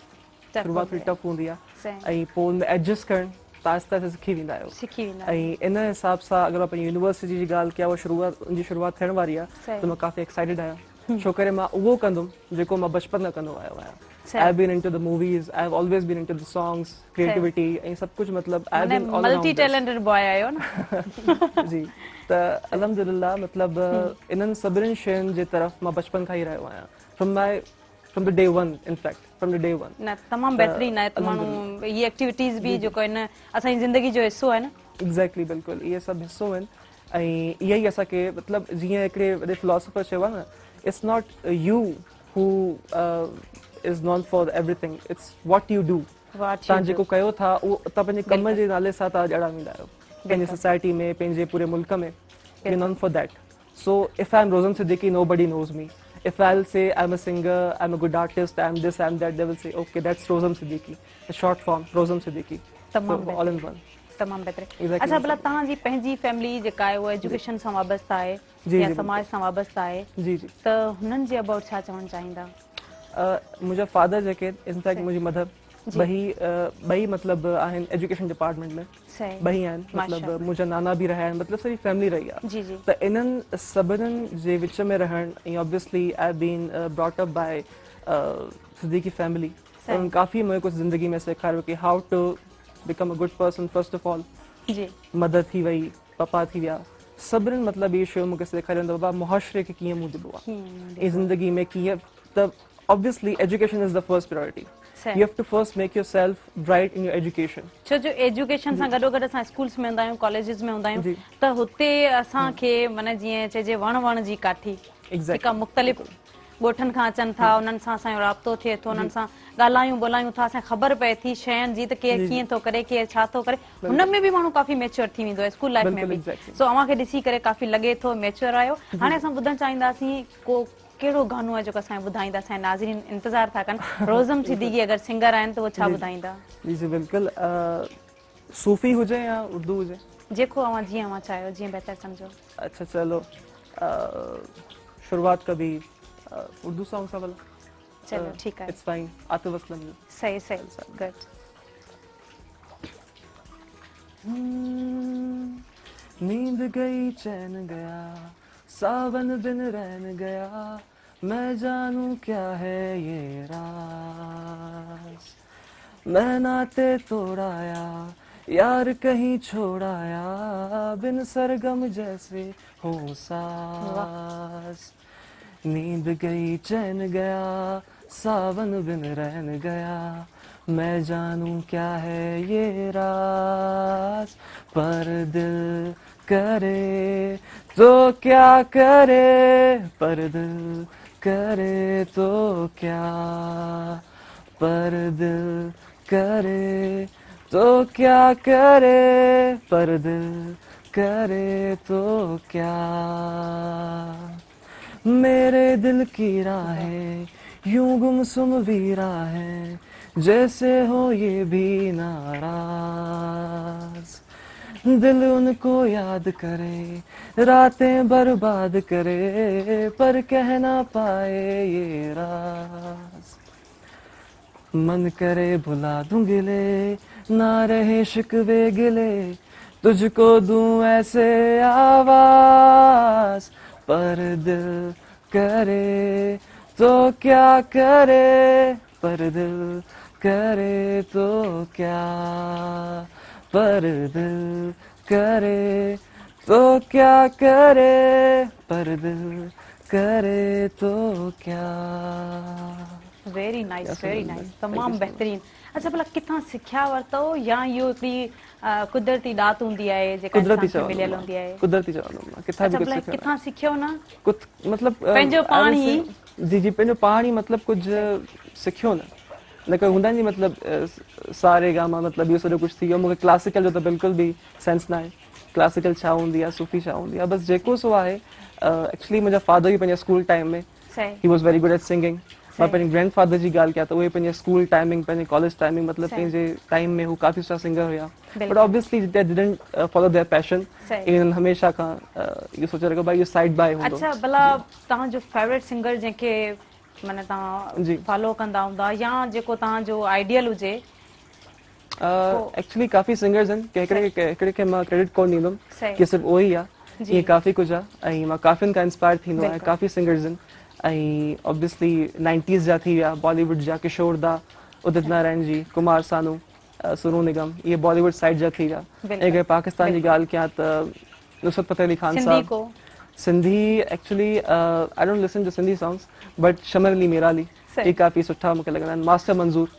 شروعات ٿوري ٽف هوندي آهي ۽ پوء ان ۾ ايڊجسٽ ڪرڻ ته آهستي آهستي سکي ويندا آهيو سکي ويندا ۽ ان حساب سان اگر مان پنهنجي يونيورسٽي جي ڳالهه ڪيان اها شروعات ان جي شروعات ٿيڻ واري آهي ته مان ڪافي ايڪسائيٽيڊ آهيان ڇو ڪري مان اهو ڪندم جيڪو مان بچپن کان ڪندو آيو آهيان I have been into the movies I have always been into the songs creativity ۽ سڀ ڪجهه مطلب I have been all multi talented boy آهيو نه جي ته الحمدلله مطلب انهن سڀني شين جي طرف مان بچپن کان ئي رهيو آهيان from my from the day one in fact from the day one. نه تمام بهترين آهي ته ماڻهو اهي ايڪٽيوٽيز به جيڪو آهن اسان جي زندگي جو حصو آهن. ايگزيڪٽلي بلڪل اهي سڀ حصو آهن ۽ اهي ئي اسان کي مطلب جيئن هڪڙي وڏي فلاسفر چيو آهي نه it's not you who is known for everything it's what you do توهان جيڪو ڪيو ٿا اهو توهان پنهنجي ڪم جي نالي سان توهان ڄاڻا ويندا آهيو پنهنجي سوسائٽي ۾ پنهنجي پوري ملڪ ۾ you known for that. So if I am Rozam Siddiqui nobody knows me if I will say I am a singer I am a good artist I am this I am that they will say okay that's Rozam Siddiqui short form Rozam Siddiqui تمام آل in one تمام بهترين اڇا ڀلا توهان جي پنهنجي family جيڪا آهي اها ايجوڪيشن سان وابسته آهي يا سماج سان وابسته آهي جي جي ته هنن جي ابائوٽ ڇا چوڻ چاهيندا؟ منهنجا فادر جيڪي ان فيڪٽ منهنجي مدر ٻئي ٻئي مطلب آهن ايجوڪيشن ڊپارٽمينٽ ۾ ٻئي آهن مطلب منهنجا نانا به رهيا آهن مطلب سڄي فيملي رهي آهي ته انهن سڀنن جي وچ ۾ رهڻ ۽ obviously I been brought up by Siddiqui family انهن ڪافي مون کي ڪجهه زندگي ۾ سيکاريو ڪي how to become a good person first of all mother ٿي وئي پپا ٿي ويا سڀنن مطلب اهي شيون مون کي سيکاريون ته بابا معاشري کي ڪيئن منهن ڏبو آهي ۽ زندگي ۾ ڪيئن ته obviously education is the first priority you have to first make yourself bright in your education. ڇو جو ايجوڪيشن سان گڏو گڏ اسان اسڪولس ۾ هوندا آهيون ڪاليجز ۾ هوندا آهيون ته هتي اسان کي معنيٰ جيئن چئجي وڻ وڻ جي ڪاٺي جيڪا مختلف ڳوٺن کان اچن ٿا انهن سان اسان جو رابطو ٿئي ٿو انهن سان ڳالهايون ٻولايون ٿا اسان کي خبر پئي ٿي شين جي ته ڪير ڪيئن ٿو ڪري ڪير ڇا ٿو ڪري هن ۾ به ماڻهو ڪافي ميچوئر ٿي ويندو آهي اسڪول لائف ۾ به سو اوهان کي ڏسي ڪري ڪافي لڳي ٿو ميچوئر آهيو هاڻي اسان ٻڌڻ چاهينداسين ڪو ڪهڙو گانو آهي جيڪو اسان کي ٻڌائيندا اسان جا ناظرين انتظار ٿا ڪن روزم صديقي اگر سنگر آهن ته اهو ڇا ٻڌائيندا. جي جي بلڪل صوفي هجي يا اردو هجي. جيڪو اوهان جيئن اوهان چاهيو جيئن بهتر سمجهو. اڇا چلو شروعات ڪبي اردو سانگ سان ڀلا. چلو ٺيڪ آهي. It's fine Atif Aslam جو. صحيح صحيح گڊ. نيند گئي چين گيا ساون بن رين گيا مين جانون ڪيا هي يي راز مين ناتي توڙايا يار ڪهين ڇوڙايا بن سرگم جيسي هو ساز نيند گئي چين گيا ساون بن رين گيا मैं जानूं क्या है ये राज, पर दिल करे तो क्या करे, पर दिल करे तो क्या, पर दिल करे तो क्या करे, पर दिल करे तो क्या। मेरे दिल की राहें यूं गुमसुम वीरा है, जैसे हो ये भी नाराज। दिल उनको याद करे, रातें बर्बाद करे, पर कह ना पाए ये राज। मन करे भुला दूं गिले, ना रहे शिकवे गिले, तुझको दूं ऐसे आवाज, पर दिल करे तो क्या करे, पर दिल करे तो क्या, पर दिल करे तो क्या करे, पर दिल करे तो क्या। वेरी नाइस, वेरी नाइस, तमामु बहितरीन। अच्छा भला किथां सिखिया वरितो या इहो हिकिड़ी कुदरती ॾात हूंदी आहे जेका कुदरती इंसान खे मिलियल हूंदी आहे? कुदरती चवंदुमि मां, किथां बि अच्छा, कुझु भला सिखियो न। किथां सिखियो न? कुझु मतिलबु, पंहिंजो पाण I would E? say, जी जी, पंहिंजो पाण ई, मतिलबु कुझु सिखियो न, न कोई हूंदा आहिनि मतिलबु, सारे गामा, मतिलबु इहो सॼो कुझु थी वियो। मूंखे क्लासिकल जो त बिल्कुलु बि सेंस न आहे, क्लासिकल छा हूंदी आहे, सूफ़ी छा हूंदी आहे, बसि जेको सो आहे। एक्चुअली मुंहिंजा फादर बि पंहिंजे school time में he was very good at singing. मां पंहिंजे ग्रैंड फादर जी ॻाल्हि कयां त उहे पंहिंजे स्कूल टाइमिंग, पंहिंजे कॉलेज टाइमिंग, मतिलबु पंहिंजे टाइम में हू काफ़ी सुठा सिंगर हुया, but obviously they didn't follow their passion. इन्हनि हमेशा खां इहो सोचे रखियो भाई इहो साइड बाय हूंदो। अच्छा भला तव्हांजो फेवरेट सिंगर जंहिंखे माना तव्हां फॉलो कंदा हूंदा या जेको तव्हांजो आइडियल हुजे? एक्चुअली काफ़ी सिंगर्स आहिनि, कंहिं हिकिड़े खे मां क्रेडिट कोन ॾींदुमि की सिर्फ़ु उहो ई आहे, ईअं काफ़ी कुझु आहे ऐं मां काफ़ियुनि खां इंस्पायर थींदो आहियां। काफ़ी सिंगर्स आहिनि ऐं ऑब्वियसली नाइंटीज़ जा थी विया, बॉलीवुड जा किशोर दा, उदित नारायण जी, कुमार सानू, सोनू निगम, इहे बॉलीवुड साइड जा थी विया। ऐं अगरि पाकिस्तान जी ॻाल्हि कयां त नुसरत फ़तेह अली ख़ान साहब। Sindhi actually I don't listen to Sindhi songs, but Shamar Ali Merali इहे काफ़ी सुठा मूंखे लॻंदा आहिनि। मास्टर मंज़ूर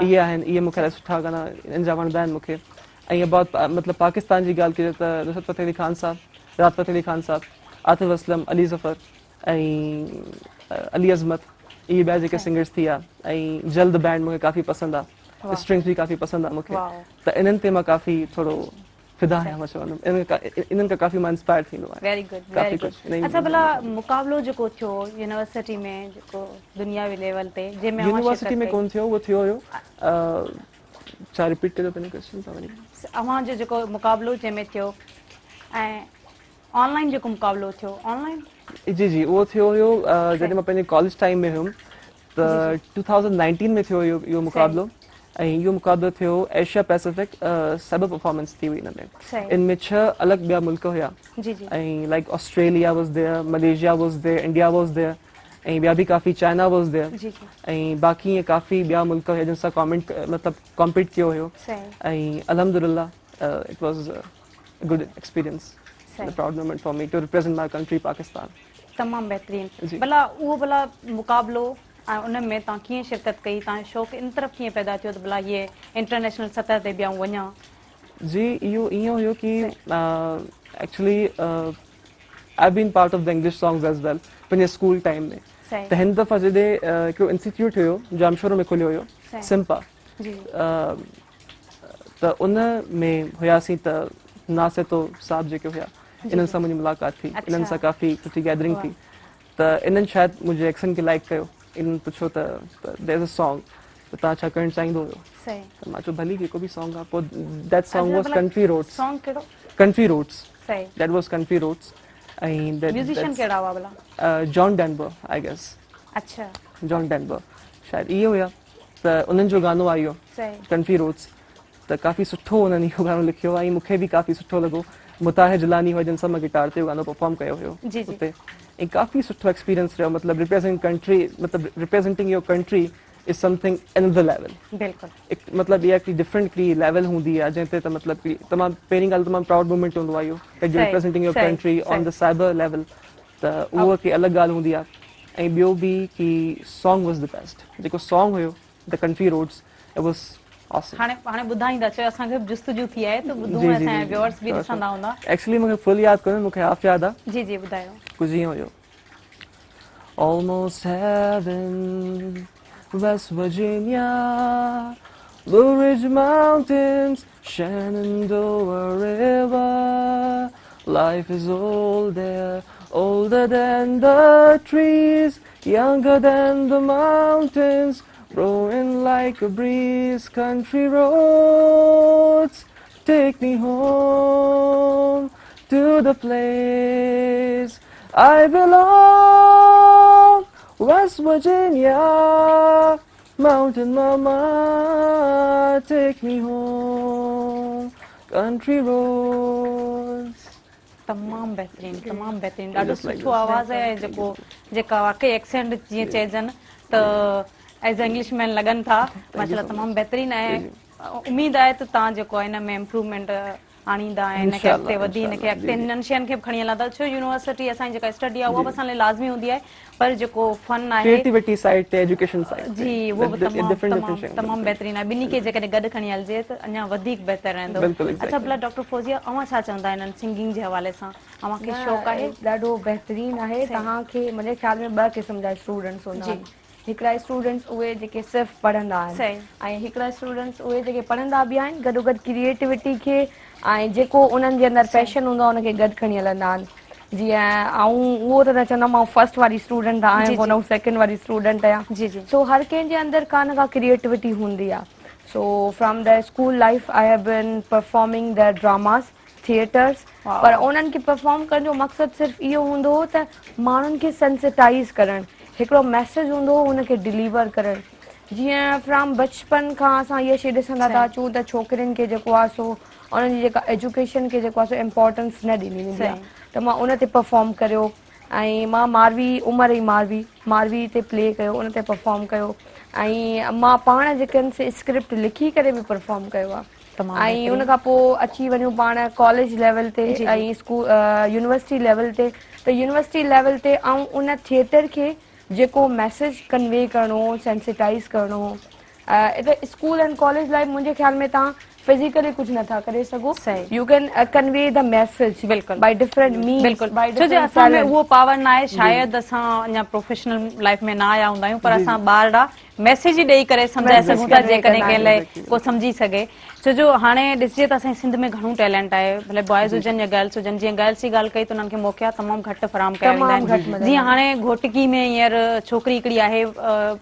इहे आहिनि, इहे मूंखे इलाही सुठा गाना इन्हनि जा वणंदा आहिनि मूंखे। ऐं अबाउट मतिलबु पाकिस्तान जी ॻाल्हि कजे त नुसरत फ़तेह अली ख़ान साहब, राहत फ़तेह अली ख़ान साहब, आतिफ़ असलम, अली ज़फ़र ऐं अली अज़मत, इहे ॿिया जेके सिंगर्स थी विया। ऐं जल्द बैंड मूंखे काफ़ी पसंदि आहे, स्ट्रिंग्स बि काफ़ी पसंदि आहे मूंखे, त इन्हनि ते मां काफ़ी थोरो फिदा आहियां, मां चवंदुमि इन्हनि खां काफ़ी मां इंस्पायर थींदो आहियां। Very good, very good. अच्छा भला मुक़ाबलो जेको थियो यूनिवर्सिटी में, जेको दुनियावी लेवल ते, जंहिंमें यूनिवर्सिटी में कोन थियो, उहो थियो हुयो। छा रिपीट कजो पंहिंजो क्वेश्चन तव्हां वरी? अव्हां जो जेको मुक़ाबलो जंहिंमें थियो ऐं ऑनलाइन जेको मुक़ाबलो थियो, ऑनलाइन? जी जी, उहो थियो हुयो जॾहिं मां पंहिंजे कॉलेज टाइम में हुयुमि त 2019 में थियो हुयो इहो मुक़ाबलो। ऐं इहो मुक़ाबलो थियो एशिया पैसिफिक साइबर परफॉर्मेंस थी हुई इन में। इन में 6 अलॻि ॿिया मुल्क हुया ऐं like Australia was there, Malaysia was there, India was there ऐं ॿिया बि काफ़ी, चाइना वाज there ऐं बाक़ी ईअं काफ़ी ॿिया मुल्क हुया जिन सां कॉमेंट मतिलबु कॉम्पीट कयो हुयो ऐं अल्हम्दुलिल्लाह it was a good experience, a proud moment for me to represent my country Pakistan. तमामु बहितरीन। भला उहो भला मुक़ाबलो ऐं उन में तव्हां कीअं शिरकत कई, तव्हांजो शौक़ु इन तरफ़ कीअं पैदा थियो त भला इहे इंटरनेशनल सतह ते बि आउं वञा? जी, इहो ईअं हुयो की actually I been part of the English songs as well पंहिंजे स्कूल टाइम में। त हिन दफ़ा जॾहिं हिकिड़ो इंस्टीट्यूट हुयो जामशोरो में खुलियो हुयो सिम्पा, त उन में हुयासीं त नासितो साहब जेके हुया इन्हनि सां मुंहिंजी मुलाक़ात थी, इन्हनि सां काफ़ी सुठी गैदरिंग थी। त इन्हनि शायदि मुंहिंजे एक्सेंट खे लाइक कयो, इन्हनि पुछियो त there is a song, त तव्हां छा करणु चाहींदो हुयो? त मां चयो भली जेको बि सॉन्ग आहे। पोइ that song was country roads. Song कहिड़ो? Country roads. That was country roads. ऐं म्यूजिशियन कहिड़ा हुआ भला? John Denver I guess. अच्छा। जॉन डेनबर शायदि इहे हुया। त उन्हनि जो गानो आहे इहो कंट्री रोड्स, त काफ़ी सुठो उन्हनि इहो गानो लिखियो आहे ऐं मूंखे बि काफ़ी सुठो लॻो। मुताहिर जिलानी हुआ जिन सां मां गिटार ते इहो गानो परफॉर्म कयो हुयो उते, ऐं काफ़ी सुठो एक्सपीरियंस रहियो। मतिलबु रिप्रेजेंट कंट्री, मतिलबु representing your country is something another level. बिल्कुलु। मतिलबु इहा हिकिड़ी डिफरेंट हिकिड़ी लेवल हूंदी आहे जंहिं ते त मतिलबु तमामु पहिरीं ॻाल्हि तमामु प्राउड मोमेंट हूंदो आहे इहो that you representing your country on the cyber level, त उहो हिकिड़ी अलॻि ॻाल्हि हूंदी आहे। ऐं ॿियो बि की सॉन्ग वाज the best, जेको सॉन्ग हुयो the country roads, It was awesome. هاڻي هاڻي ٻڌائيندا چيو اسان کي به جستجو ٿي آهي ته ٻڌون ۽ اسان جا ويورس به ڏسندا هوندا. ايڪچولي مون کي فل ياد ڪونهي مون کي هاف ياد آ. جي جي ٻڌايو. ڪجهه ائين هيو. Almost heaven, West Virginia, Blue Ridge Mountains, Shenandoah River, Life is old there, older than the trees, younger than the mountains, blowing like a breeze, country roads, take me home to the place I belong, West Virginia, Mountain Mama, take me home, country roads. تمام بهترين تمام بهترين ڏاڍو سٺو آواز آهي جيڪو جيڪا واقعي ايڪسينٽ جيئن چئجن ته ايز انگلش مين لڳن ٿا ماشاءالله تمام بهترين آهي اميد آهي ته تان جيڪو آهي ان ۾ امپروومينٽ آڻيندا ۽ ان کي اڳتي وڌي ان کي اڳتي انهن شين کي به کڻي هلندا ڇو يونيورسٽي اسان جي جيڪا اسٽڊي آهي اها به اسان لاء لازمي هوندي آهي پر جيڪو فن آهي ڪريٽيوٽي سائيڊ تي ايجوڪيشن سائيڊ تي جي اهو به تمام تمام تمام بهترين آهي ٻنهي کي جيڪڏهن گڏ کڻي هلجي ته اڃا وڌيڪ بهتر رهندو اڇا ڀلا ڊاڪٽر فوزيه اوهان ڇا چوندا انهن سنگنگ جي حوالي سان اوهان کي شوق آهي ڏاڍو بهترين آهي توهان کي منهنجي خيال ۾ ٻه قسم جا اسٽوڊنٽس هوندا آهن هڪڙا اسٽوڊنٽس اهي جيڪي صرف پڙهندا آهن ۽ هڪڙا اسٽوڊنٽس اهي جيڪي پڙهندا به آهن گڏو گڏ ڪريئيٽوٽي کي ۽ جيڪو انهن جي اندر پيشن هوندو آهي ان کي گڏ کڻي هلندا آهن جيئن آئون اهو ته نه چوندم آئون فرسٽ واري اسٽوڊنٽ آهيان ڪونه آئون سيڪنڊ واري اسٽوڊنٽ آهيان سو هر ڪنهن جي اندر ڪا نه ڪا ڪريئيٽوٽي هوندي آهي so from the school life I have been performing the dramas theatres پر انهن کي پرفارم ڪرڻ جو مقصد صرف اهو هوندو هو ته ماڻهن کي سينسيٽائيز ڪرڻ هڪڙو ميسيج هوندو هو ان کي ڊليور ڪرڻ جيئن فرام بچپن کان اسان اها شي ڏسندا ٿا اچون ته ڇوڪرين کي جيڪو آهي سو انهن جي جيڪا ايجوڪيشن کي جيڪو آهي سو امپورٽنس نه ڏني ويندي آهي ته مان ان تي پرفارم ڪريو ۽ مان ماروي عمر ۽ ماروي ماروي تي پلي ڪيو ان تي پرفارم ڪيو ۽ مان پاڻ جيڪن سي اسڪرپٽ لکي ڪري به پرفارم ڪيو آهي ۽ ان کان پوء اچي وڃون پاڻ ڪاليج ليول تي ۽ اسڪول يونيورسٽي ليول تي ته يونيورسٽي ليول تي آئون ان ٿيٽر کي جيڪو ميسيج ڪنوي ڪرڻو هو سينسيٽائز ڪرڻو هو ته اسڪول اينڊ ڪاليج لائف منهنجي خيال ۾ تان فزيڪلي ڪجهه نٿا ڪري سگهو you can convey the message بلڪل بائي ڊفرنٽ مينز بلڪل ڇو جو اسان ۾ اهو پاور نه آهي شايد اسان اڃا پروفيشنل لائف ۾ نه آيا هوندا آهيون پر اسان ٻارڙا ميسيج ئي ڏئي ڪري سمجهائي سگهون ٿا جيڪڏهن ڪنهن لاء ڪو سمجهي سگهي ڇو جو هاڻي ڏسجي ته اسان جي سنڌ ۾ گهڻو ٽيلنٽ آهي ڀلي بوائز هجن يا گرلس هجن جيئن گرلس جي ڳالهه ڪئي ته انهن کي موقعا تمام گهٽ فراهم ڪيا ويندا آهن جيئن هاڻي گهوٽڪي ۾ هينئر ڇوڪري هڪڙي آهي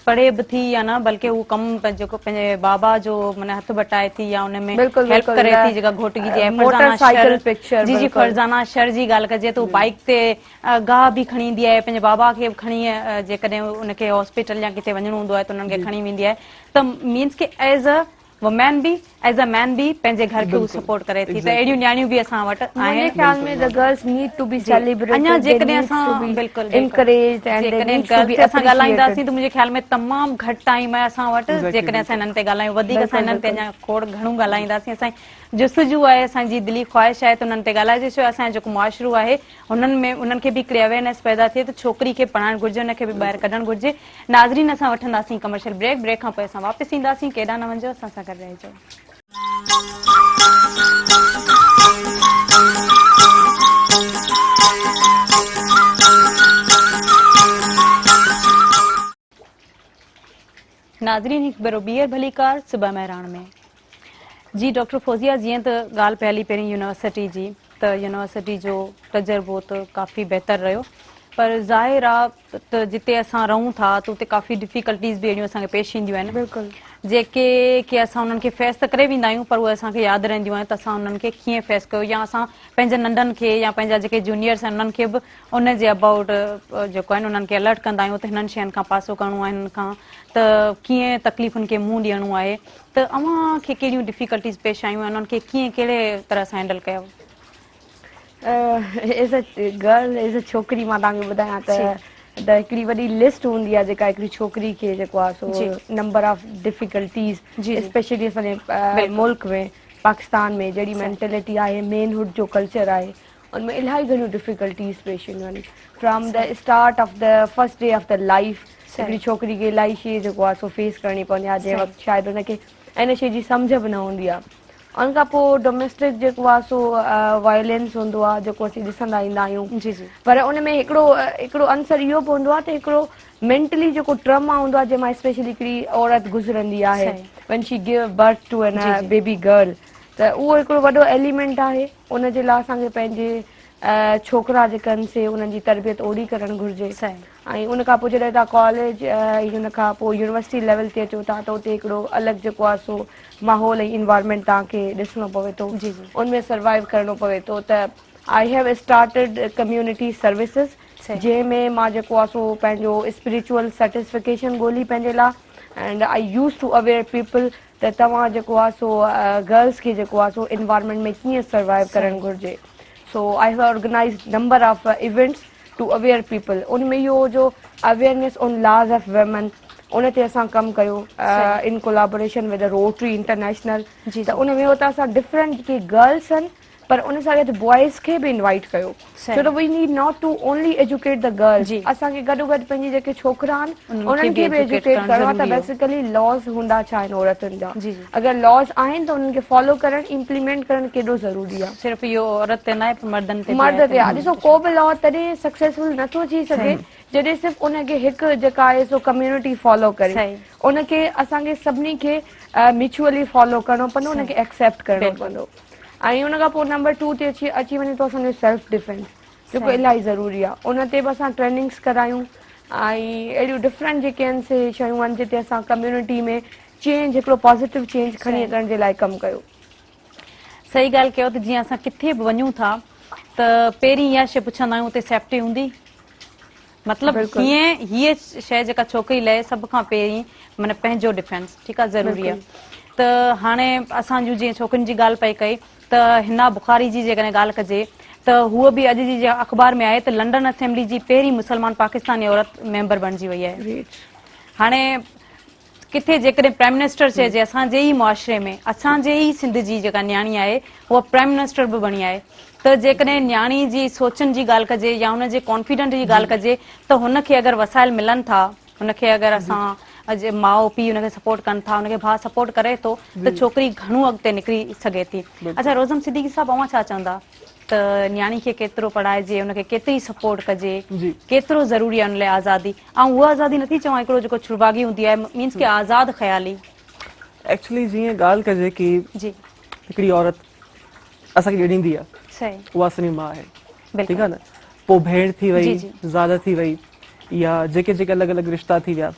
پڙهي به ٿي يا نه بلڪه هو ڪم جيڪو پنهنجي بابا جو معنيٰ هٿ بٽائي ٿي يا ان ۾ هيلپ ڪري ٿي جيڪا گهوٽڪي جي آهي فرزانه شر جي جي فرزانه شر جي ڳالهه ڪجي ته هو بائيڪ تي گاهه به کڻي ايندي آهي پنهنجي بابا کي به کڻي جيڪڏهن ان کي هاسپيٽل يا ڪٿي وڃڻو هوندو آهي ته انهن کي کڻي ويندي آهي ته means K as a women به ايز ا مين به پنهنجي گهر کي هو سپورٽ ڪري ٿي ته اهڙيون نياڻيون به اسان وٽ آهن منهنجي خيال ۾ the girls need to be celebrated اڃا جيڪڏهن اسان بلڪل انڪريجڊ اينڊ جيڪڏهن گرلز تي اسان ڳالهائينداسين ته منهنجي خيال ۾ تمام گهٽ ٽائيم آهي اسان وٽ جيڪڏهن اسان انهن تي ڳالهايون وڌيڪ اسان انهن تي اڃا کوڙ گهڻو ڳالهائينداسين اسان جستجو آهي اسان جي دلي خواهش آهي ته انهن تي ڳالهائجي ڇو اسان جو جيڪو معاشرو آهي هنن ۾ انهن کي به هڪڙي اويئرنيس پيدا ٿئي ته ڇوڪري کي پڙهائڻ گهرجي ان کي به ٻاهر ڪڍڻ گهرجي ناظرين اسان وٺنداسين ڪمرشل بريڪ بريڪ کان پوء اسان واپس اينداسين ڪيڏانهن نه وڃجو اسان سان گڏ رهجو. ناظرين هڪ ڀيرو ٻيهر ڀليڪار صبح مهراڻ ۾ جي ڊاڪٽر فوزيه جيئن ته ڳالهه پئي هلي پهرين يونيورسٽي جي ته يونيورسٽي جو تجربو ته ڪافي بهتر رهيو پر ظاهر آ ته جتي اسان رهون ٿا ته اتي ڪافي ڊفيڪلٽيز به اهڙيون اسان کي پيش اينديون آهن بلڪل جيڪي ڪي اسان انهن کي فيس ته ڪري ويندا آهيون پر اهي اسان کي ياد رهنديون آهن ته اسان انهن کي ڪيئن فيس ڪيو يا اسان پنهنجن ننڍن کي يا پنهنجا جيڪي جونيئرس آهن انهن کي به ان جي ابائوٽ جيڪو آهن انهن کي الرٽ ڪندا آهيون ته هنن شين کان پاسو ڪرڻو آهي هنن کان ته ڪيئن تڪليفن کي منهن ڏيڻو آهي ته اوهان کي ڪهڙيون ڊفيڪلٽيز پيش آيون ۽ انهن کي ڪيئن ڪهڙي طرح سان هينڊل ڪيو؟ As a girl as a ڇوڪري مان توهان کي ٻڌايان ته ته هڪڙي وڏي لسٽ هوندي آهي جيڪا هڪڙي ڇوڪري کي جيڪو آهي سو نمبر آف ڊفيڪلٽيز اسپيشلي اسان جي ملڪ ۾ پاڪستان ۾ جهڙي مينٽلٽي آهي مين هوڊ جو ڪلچر آهي ان ۾ الاهي گهڻيون ڊفيڪلٽيز پيش اينديون آهن from the start of the first day of the life هڪڙي ڇوڪري کي الاهي شي جيڪو آهي سو فيس ڪرڻي پوندي آهي جنهن وقت شايد ان کي ان شي جي سمجهه به نه هوندي آهي. ان کان پوء ڊوميسٽڪ جيڪو آهي سو وائلينس هوندو آهي جيڪو اسين ڏسندا ايندا آهيون جي جي پر ان ۾ هڪڙو هڪڙو عنصر اهو به هوندو آهي ته هڪڙو مينٽلي جيڪو ٽراما هوندو آهي جنهن مان اسپيشلي هڪڙي عورت گذرندي آهي when she give birth to an baby girl ته اهو هڪڙو وڏو ايليمينٽ آهي ان جي لاء اسان کي پنهنجي ڇوڪرا جيڪا آهن سي انهن جي تربيت اوڙي ڪرڻ گهرجي ۽ ان کان پوء جڏهن توهان ڪاليج ۽ ان کان پوء يونيورسٽي ليول تي اچو ٿا ته اتي هڪڙو الڳ جيڪو آهي سو ماحول ۽ انوائرمينٽ توهان کي ڏسڻو پوي ٿو ان ۾ سروائيو ڪرڻو پوي ٿو ته I have started community services جنهن ۾ مان جيڪو آهي سو پنهنجو اسپريچوئل سيٽسفڪيشن ڳولي پنهنجي لاء and I use to aware people ته توهان جيڪو آهي سو گرلس کي جيڪو آهي سو انوائرمينٽ ۾ ڪيئن سروائيو ڪرڻ گهرجي so I have organized number of events to aware people ان ۾ اهو جو awareness on laws of women ان تي اسان ڪم ڪيو in collaboration with Rotary International ته ان ۾ اتان اسان ڊفرنٽ جيڪي گرلس آهن پر ان سان گڏ بوائز کي به انوائيٽ ڪيو ڇو ته we need not to only educate the girls اسان کي گڏو گڏ پنهنجي جيڪي ڇوڪرا آهن انهن کي به ايجوڪيٽ ڪرڻو آهي ته بيسيڪلي لاز هوندا ڇا آهن عورتن جا اگر لاز آهن ته انهن کي فالو ڪرڻ امپليمينٽ ڪرڻ ڪيڏو ضروري آهي. صرف اهو عورت تي ناهي پر مردن تي به مرد تي آهي ڏسو ڪو به لا تڏهن سڪسيسفل نٿو ٿي سگهي جڏهن صرف ان کي هڪ جيڪا آهي سو ڪميونٽي فالو ڪري ان کي اسان کي سڀني کي ميوچوئلي فالو ڪرڻو پوندو ان کي ايڪسيپٽ ڪرڻو پوندو. ۽ ان کان پوء نمبر ٽو تي اچي اچي وڃي ٿو اسان جو سيلف ڊفينس جيڪو الاهي ضروري آهي ان تي به اسان ٽريننگس ڪرايون ۽ اهڙيون ڊفرنٽ جيڪي آهن سي شيون آهن جتي اسان ڪميونٽي ۾ چينج هڪڙو پازيٽو چينج کڻي اچڻ جي لاء ڪم ڪيو. صحيح ڳالهه ڪيو ته جيئن اسان ڪٿي به وڃون ٿا ته پهرين اها شيء پڇندا آهيون اتي سيفٽي هوندي؟ مطلب هيئن هيء شيء جيڪا ڇوڪري لئه سڀ کان پهرين معنيٰ پنهنجو ڊفينس ٺيڪ آ ضروري آ ته هاڻي اسان جون جيئن ڇوڪرين جي ڳالهه پئي ڪئي ته حنا بخاري جي جيڪڏهن ڳالهه ڪجي ته هوء به اڄ جي اخبار ۾ آهي ته لنڊن اسيمبلي جي پهرين مسلمان پاڪستاني عورت ميمبر بڻجي وئي آهي هاڻي ڪٿي جيڪڏهن پرائم منسٽر چئجي اسان جي ئي معاشري ۾ اسان جي ئي سنڌ جي جيڪا نياڻي آهي اها پرائم منسٽر به بڻي آهي ته جيڪڏهن نياڻي جي سوچن جي ڳالهه ڪجي يا ان جي ڪانفيڊنٽ جي ڳالهه ڪجي ته هن کي اگر وسائل ملن ٿا هن کي اگر اسان ماء پيء هن کي سپورٽ ڪن ٿا هن کي ڀاء سپورٽ ڪري ٿو ته ڇوڪري گهڻو اڳتي نڪري سگهي ٿي اڇا روزم صديقي صاحب اوهان ڇا چوندا ته نياڻي کي ڪيترو پڙهائجي ان کي ڪيتري سپورٽ ڪجي ڪيترو ضروري آهي ان لاء آزادي آئون اها آزادي نٿي چوان هڪڙو جيڪو ڇڙواڳي هوندي آهي مينس ڪي آزاد خيالي. ايڪچولي جيئن ڳالهه ڪجي ڪي جي هڪڙي عورت اسان کي ڄڻيندي آهي صحيح اها اسان جي ماء آهي بلڪل ٺيڪ آهي نه پوء ڀيڻ ٿي وئي جي جي زال ٿي وئي يا جيڪي جيڪي الڳ الڳ رشتا ٿي ويا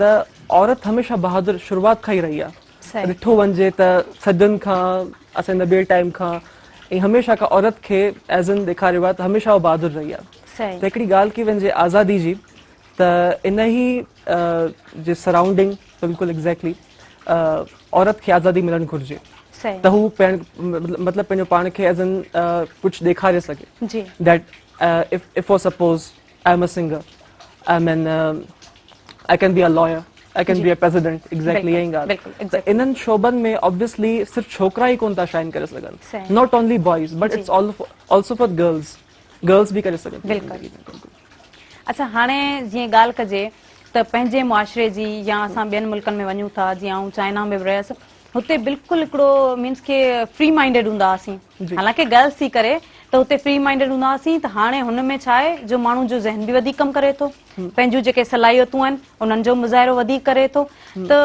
ته عورت هميشه بهادر شروعات کان ئي رهي آهي ڏٺو وڃجي ته صدين کان اسان جي نبي ٽائيم کان ۽ هميشه کان عورت کي ايز ان ڏيکاريو آهي ته هميشه هو بهادر رهي آهي ته هڪڙي ڳالهه ڪئي وڃجي آزادي جي ته ان ئي جي سرائونڊنگ بلڪل ايگزيڪٽلي عورت کي آزادي ملڻ گهرجي ته هو مطلب پنهنجو پاڻ کي ايز ان ڪجهه ڏيکاري سگهي that if for suppose I am a singer I mean I can be a lawyer I can be a president exactly ائين ڳالهه ته انهن شعبن ۾ آبويسلي صرف ڇوڪرا ئي ڪون ٿا شائن ڪري سگهن not only boys but it's also for girls girls به ڪري سگهن بلڪل اڇا هاڻي جيئن ڳالهه ڪجي ته پنهنجي معاشري جي يا اسان ٻين ملڪن ۾ وڃون ٿا جيئن آئون چائنا ۾ به رهيس هتي بلڪل هڪڙو مينس کي فري مائنڊيڊ هوندا هئاسين حالانڪه گرلس ٿي ڪري ته هتي فري مائنڊيڊ هوندا هئاسين ته هاڻي هن ۾ ڇا آهي جو ماڻهو جو ذهن به وڌيڪ ڪم ڪري ٿو پنهنجون جيڪي صلاحيتون آهن انهن جو مظاهرو وڌيڪ ڪري ٿو ته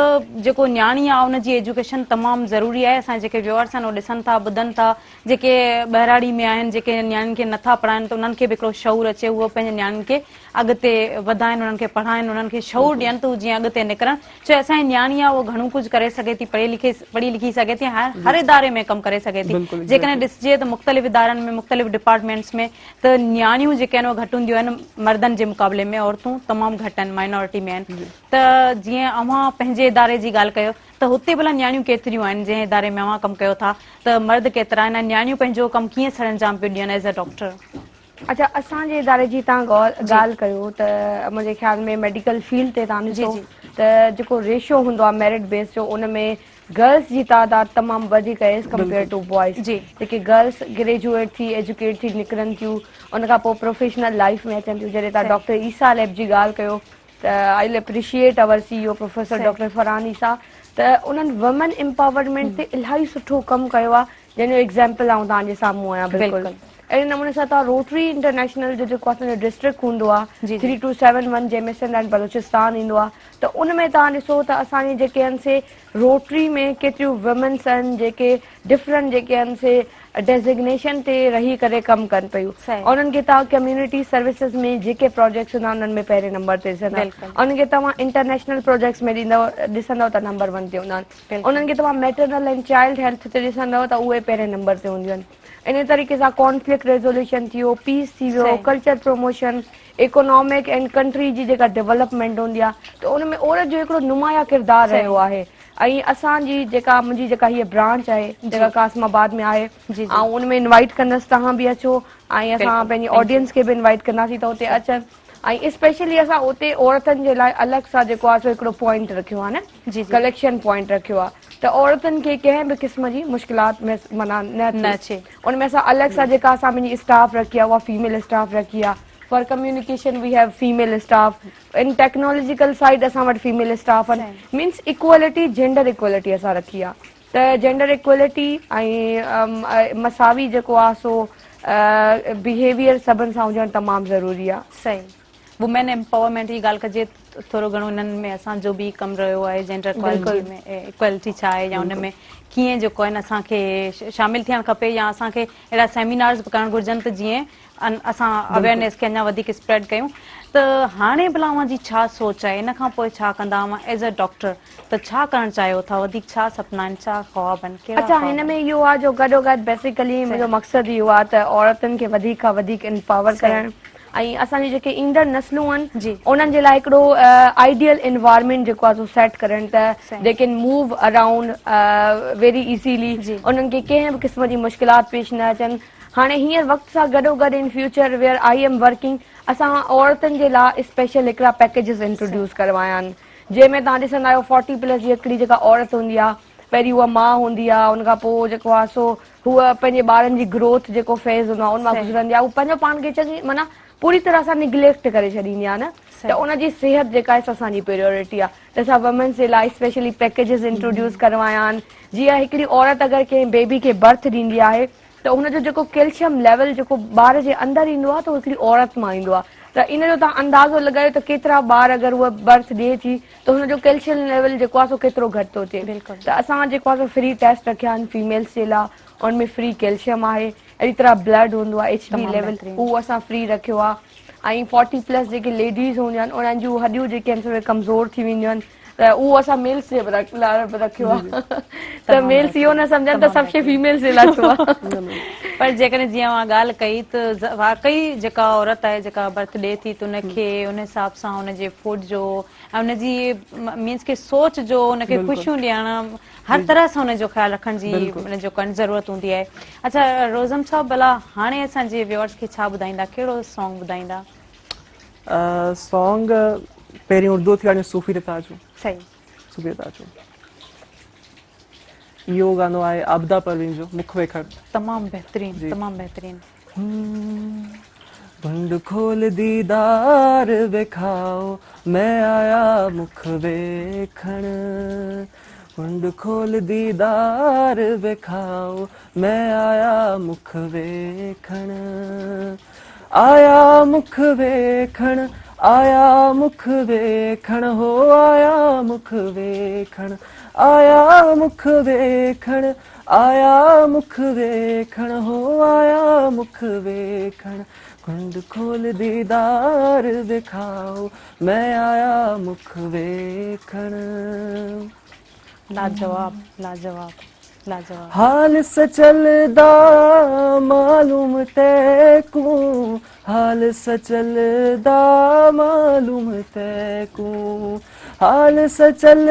جيڪو نياڻي آهي ان جي ايجوڪيشن تمام ضروري آهي اسان جيڪي ويوئرس آهن اهي ڏسن ٿا ٻڌن ٿا جيڪي ٻهراڙي ۾ آهن جيڪي نياڻين کي نٿا پڙهائن ته انهن کي به هڪڙو شعور اچي اهو پنهنجي نياڻين کي اڳتي وڌائن انهن کي پڙهائن انهن کي شعور ڏين ته هو جيئن اڳتي نڪرن ڇو اسان جي نياڻي آهي اهو گهڻو ڪجهه ڪري سگهي ٿي پڙهي لکي پڙهي لکي سگهي ٿي ۽ هر اداري ۾ ڪم ڪري سگهي ٿي جيڪڏهن ڏسجي ته مختلف ادارن ۾ مختلف ڊپارٽمينٽس ۾ ته نياڻيون جيڪي آهن اهي گهٽ هونديون آهن مردن جي مقابلي ۾ عورتون تمام گهٽ آهن مائنورٽي ۾ آهن ته جيئن اوهان پنهنجي اداري جي ڳالهه ڪيو ته هتي ڀلا نياڻيون ڪيتريون آهن جنهن اداري ۾ اوهان ڪم ڪيو ٿا ته مرد ڪيترا آهن ۽ نياڻيون پنهنجو ڪم ڪيئن سرانجام پيون ڏين ايز اي ڊاڪٽر. اڇا اسان جي اداري جي تان ڳالهه ڪيو ته منهنجي خيال ۾ ميڊيڪل فيلڊ تي تان ڏسو ته جيڪو ريشو هوندو آهي ميرٽ بيس جو ان ۾ گرلس جي تعداد تمام وڌيڪ آهي ايز ڪمپيئر ٽو بوائز جيڪي گرلس گريجوئيٽ ٿي ايجوڪيٽ ٿي نڪرن ٿيون ان کان پوء پروفيشنل لائف ۾ اچن ٿيون جڏهن تان ڊاڪٽر عيسيٰ ليب جي ڳالهه ڪيو. ته I will appreciate our C E O professor doctor Farhan Isa ته انهن وومين امپاورمينٽ تي الاهي سٺو ڪم ڪيو آهي جنهن جو ايگزامپل آئون توهان جي سامهون آهيان بلڪل اهڙي نموني سان توهان روٽري انٽرنيشنل جو جيڪو اسان جو ڊسٽرڪٽ هوندو آهي 3271 جنهن ۾ سنڌ ۽ بلوچستان ايندو آهي ته ان ۾ توهان ڏسو ته اسان جي جيڪي آهن سي روٽري ۾ ڪيتريون وومينس آهن جيڪي ڊفرنٽ جيڪي آهن سي ڊيزگنيشن تي رهي ڪري ڪم ڪن پيون انهن کي توهان ڪميونٽي سروسز ۾ جيڪي پروجيڪٽس هوندا انهن ۾ پهرين نمبر تي ڏسندا انهن کي توهان انٽرنيشنل پروجيڪٽس ۾ ڏيندو ڏسندو ته نمبر ون تي هوندا آهن انهن کي توهان ميٽرنل ۽ چائلڊ هيلٿ تي ڏسندؤ ته اهي پهرين نمبر تي هونديون آهن انهي طريقي سان ڪانفلڪٽ ريزوليوشن ٿي ويو پيس ٿي ويو culture promotion economic and country جي جيڪا ڊولپمينٽ هوندي آهي ته ان ۾ عورت جو هڪڙو نمايان ڪردار رهيو آهي ۽ اسان جي جيڪا منهنجي جيڪا هيء برانچ آهي جيڪا قاسم آباد ۾ آهي آئون ان ۾ انوائٽ ڪندس توهان به اچو ۽ اسان پنهنجي آڊينس کي به انوائٽ ڪنداسين ته اتي اچن ۽ اسپيشلي اسان اتي عورتن جي لاء الڳ سان جيڪو آهي سو هڪڙو پوائنٽ رکيو آهي نه ڪليڪشن پوائنٽ رکيو آهي ته عورتن کي ڪنهن به قسم جي مشڪلات معنيٰ نه اچي ان ۾ اسان الڳ سان جيڪا اسان پنهنجي اسٽاف رکي آهي اها فيميل اسٽاف رکي آهي for communication we have female staff in technological side اسان وٽ فيميل اسٽاف آهن مينس ايڪوالٽي جينڊر ايڪوالٽي اسان رکي آهي ته جينڊر ايڪوالٽي ۽ مساوي جيڪو آ سو بيهيويئر سڀن سان هجڻ تمام ضروري آ. صحيح وومين امپاورمينٽ جي ڳالهه ڪجي ٿورو گهڻو انهن ۾ اسان جو به ڪم رهيو آهي جينڊر ايڪوالٽي ۾ ايڪوالٽي ڇا آهي يا ان ۾ ڪيئن جيڪو آهي اسان کي شامل ٿيڻ کپي يا اسان کي اهڙا سيمينارز به ڪرڻ گهرجن ته جيئن اسان اويئرنيس کي اڃا وڌيڪ اسپريڊ ڪيون ته هاڻي ڀلا اوهان جي ڇا سوچ آهي ان کان پوء ڇا ڪندا اوهان ايز اي ڊاڪٽر ته ڇا ڪرڻ چاهيو ٿا وڌيڪ ڇا سپنا آهن ڇا خواب آهن ڪهڙا اڇا هن ۾ اهو آهي جو گڏو گڏ بيسيڪلي منهنجو مقصد اهو آهي ته عورتن کي وڌيڪ کان وڌيڪ امپاور ڪرڻ ۽ اسان جي جيڪي ايندڙ نسلون آهن انهن جي لاء هڪڙو آئيڊيل انوائرمينٽ جيڪو آهي سو سيٽ ڪرڻ ته they can move around very easily انهن کي ڪنهن به قسم جي مشڪلات پيش نه اچن هاڻي هينئر وقت سان گڏوگڏ in future where I am working اسان عورتن جي لاء اسپيشل هڪڙا پيڪيجز انٽروڊيوس ڪروايا آهن جنهن ۾ توهان ڏسندا آهيو فورٽي پلس جي هڪڙي جيڪا عورت هوندي آهي پهرين هوء ماء هوندي آهي ان کان پوء جيڪو آهي سو هوء پنهنجي ٻارن جي گروٿ جيڪو فيز هوندو آهي ان مان گذرندي آهي هو پنهنجو پاڻ کي چڱي معنيٰ پوري طرح سان نگليڪٽ ڪري ڇڏيندي آهي نه ته ان جي صحت جيڪا آهي سا اسان جي پريورٽي آهي ته اسان وومينس جي لاء اسپيشلي پيڪيجز انٽروڊيوس ڪروايا آهن جيئن هڪڙي عورت اگر ڪنهن بيبي کي برٿ ڏيندي آهي ته ان جو جيڪو ڪيلشم ليول جيڪو ٻار جي اندر ايندو آهي ته اهو هڪڙي عورت مان ايندو آهي ته ان جو توهان اندازو لڳايو ته ڪيترا ٻار اگر هوء برٿ ڏئي ٿي ته هن جو ڪيلشم ليول جيڪو آهي سو ڪيترو گهٽ ٿو ٿئي ته اسان جيڪو آهي سو فري ٽيسٽ رکيا آهن فيميلز جي لاء ان ۾ فري ڪيلشم آهي اهڙي طرح بلڊ هوندو آهي ايڇ بي ليول اهو اسان فري رکيو آهي ۽ فورٽي پلس جيڪي ليڊيز هونديون آهن انهن جون هڏيون جيڪي آهن سو اهي ڪمزور ٿي وينديون آهن ته اهو اسان ميلز جي لاء به رکيو آهي ته ميلز اهو نه سمجهن ته سڀ شيء فيميلز جي لاء ڇو آهي. پر جيڪڏهن جيئن اوهان ڳالهه ڪئي ته واقعي جيڪا عورت آهي جيڪا برٿ ڏئي ٿي ته ان کي ان حساب سان ان جي فوڊ جو ۽ ان جي مينس کي سوچ جو ان کي خوشيون ڏيڻ هر طرح سان ان جو خيال رکڻ جي ان جو ڪن ضرورت هوندي آهي. اڇا روزم صاحب ڀلا هاڻي اسان جي ويورز کي ڇا ٻڌائيندا ڪهڙو سانگ ٻڌائيندا؟ سانگ پهرين اردو ٿي هاڻي صوفي تي ٿا اچون. صحيح. صوفي تي ٿا اچون. اهو گانو آهي عابده پروين جو مک ويکڻ. تمام بهترين تمام بهترين. گهنڊ کول ديدار ويکائو مين آيا مک ويکڻ گهنڊ کول ديدار ويکائو مين آيا مک ويکڻ آيا مک ويکڻ آيا مک ويکڻ هو آيا مک ويکڻ آيا مک ويکڻ آيا مک ويکڻ هو آيا مک ويکڻ گهنڊ کول ديدار ويکائو مين آيا مک ويکڻ. لاجواب لاجواب لاجواب. حال سچل دا معلوم تيڪون حال سچل دا معلوم تيڪون حال سچل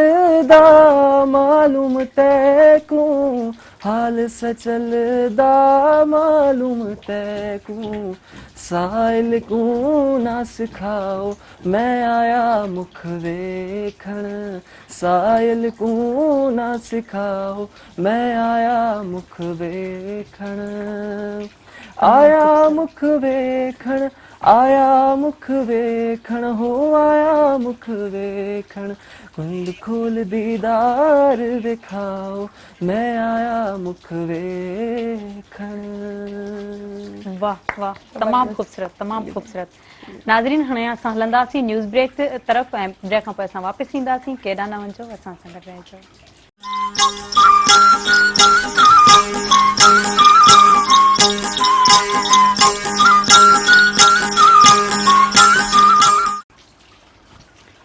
دا معلوم تيڪون حال سچل دا معلوم تيڪون سائل ڪون نا سکائو مين آيا مک ويکڻ سائل ڪون نا سکائو مين آيا مک ويکڻ آيا مک ويکڻ آيا مک ويکڻ هو آيا مک ويکڻ ڪنڊ کول ديدار ويکائو مين آيا مک ويکڻ. واه واه تمام خوبصورت تمام خوبصورت ناظرين هاڻي اسان هلنداسين نيوز بريڪ طرف ۽ بريڪ کان پوء اسان واپس اينداسين ڪيڏانهن نه وڃجو اسان سان گڏ رهجو.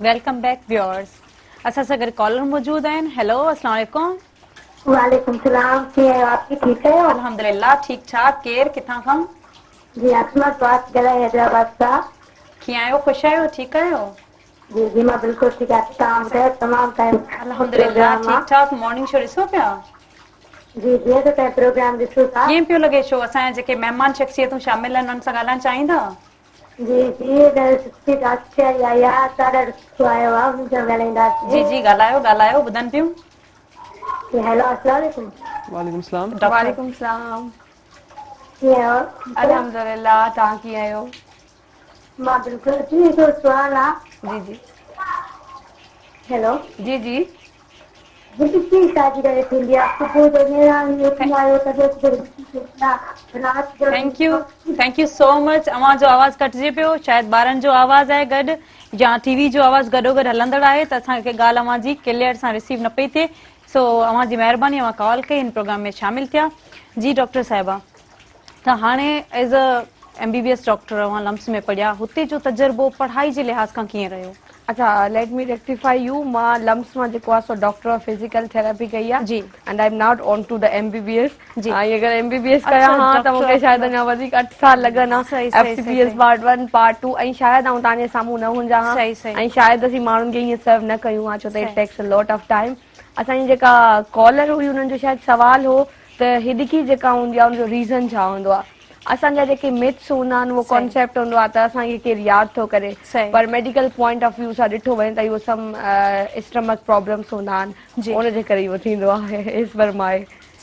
Welcome back viewers اسان سان گڏ ڪالر موجود آهن هيلو السلام عليڪم وعليڪم السلام ڪيئن آهيو آپي ٺيڪ آهيو الحمدلله ٺيڪ ٺاڪ ڪير ڪٿان کان جي اسما بات ڳالهائي حيدرآباد سان ڪيئن آهيو خوش آهيو ٺيڪ آهيو جي جي مان بلڪل ٺيڪ آهيان توهان ٻڌايو تمام ٽائيم الحمدلله ٺيڪ ٺاڪ مارننگ شو ڏسو پيا جي جي ته تائين پروگرام ڏسو ٿا ڪيئن پيو لڳي شو اسان جا جيڪي مهمان شخصيتون شامل آهن انهن سان ڳالهائڻ چاهيندا جي جي ته سٺي ڊاڪٽر آئي آهي ڏاڍو سٺو آيو آهي انهن سان ڳالهائينداسين جي جي ڳالهايو ڳالهايو ٻڌن پيون جي هيلو السلام عليڪم وعليڪم السلام وعليڪم السلام ڪيئن آهيو الحمدلله توهان ڪيئن آهيو مان بلڪل جي هڪڙو سوال آ. جي جي. هيلو. جي جي. هڏڪي شادي ڪڏهن ٿيندي آ صبح جو نيراني اٿندا آهيو طبيعت به هڏڪي ٿيندي آ رات جو thank you thank you so much اوهان جو آواز ڪٽجي پيو شايد ٻارن جو آواز آهي گڏ يا ٽي وي جو آواز گڏو گڏ هلندڙ آهي ته اسان کي ڳالهه اوهان جي ڪليئر سان رسيو نه پئي ٿئي سو اوهان جي مهرباني اوهان ڪال ڪئي هن پروگرام ۾ شامل ٿيا جي ڊاڪٽر صاحبه ته هاڻي as a M B B S doctor اوهان لمس ۾ پڙهيا هتي جو تجربو پڙهائي جي لحاظ کان ڪيئن رهيو؟ اڇا ليٽ مي ريڪٽيفائي يو مان لمس مان جيڪو آهي سو ڊاڪٽر آف فزيڪل ٿيراپي ڪئي آهي جي and I am not on to the M B B S جي ۽ اگر ايم بي بي ايس ڪيان ها ته مونکي شايد اڃا وڌيڪ 8 سال لڳن ها F C P S part 1 part 2 ۽ شايد آئون توهان جي سامهون نه هجان ها ۽ شايد اسين ماڻهن کي ائين سرو نه ڪيون ها ڇو ته it takes a lot of time اسان جي جيڪا ڪالر هئي انهن جو شايد سوال هو ته هڏڪي جيڪا هوندي آهي ان جو ريزن ڇا هوندو آهي اسان جا جيڪي مٿس هوندا آهن اهو ڪانسيپٽ هوندو آهي ته اسان کي ڪير ياد ٿو ڪري پر ميڊيڪل پوائنٽ آف ويو سان ڏٺو وڃي ته اهو سم اسٽمڪ پرابلمس هوندا آهن ان جي ڪري اهو ٿيندو آهي ايز پر ماء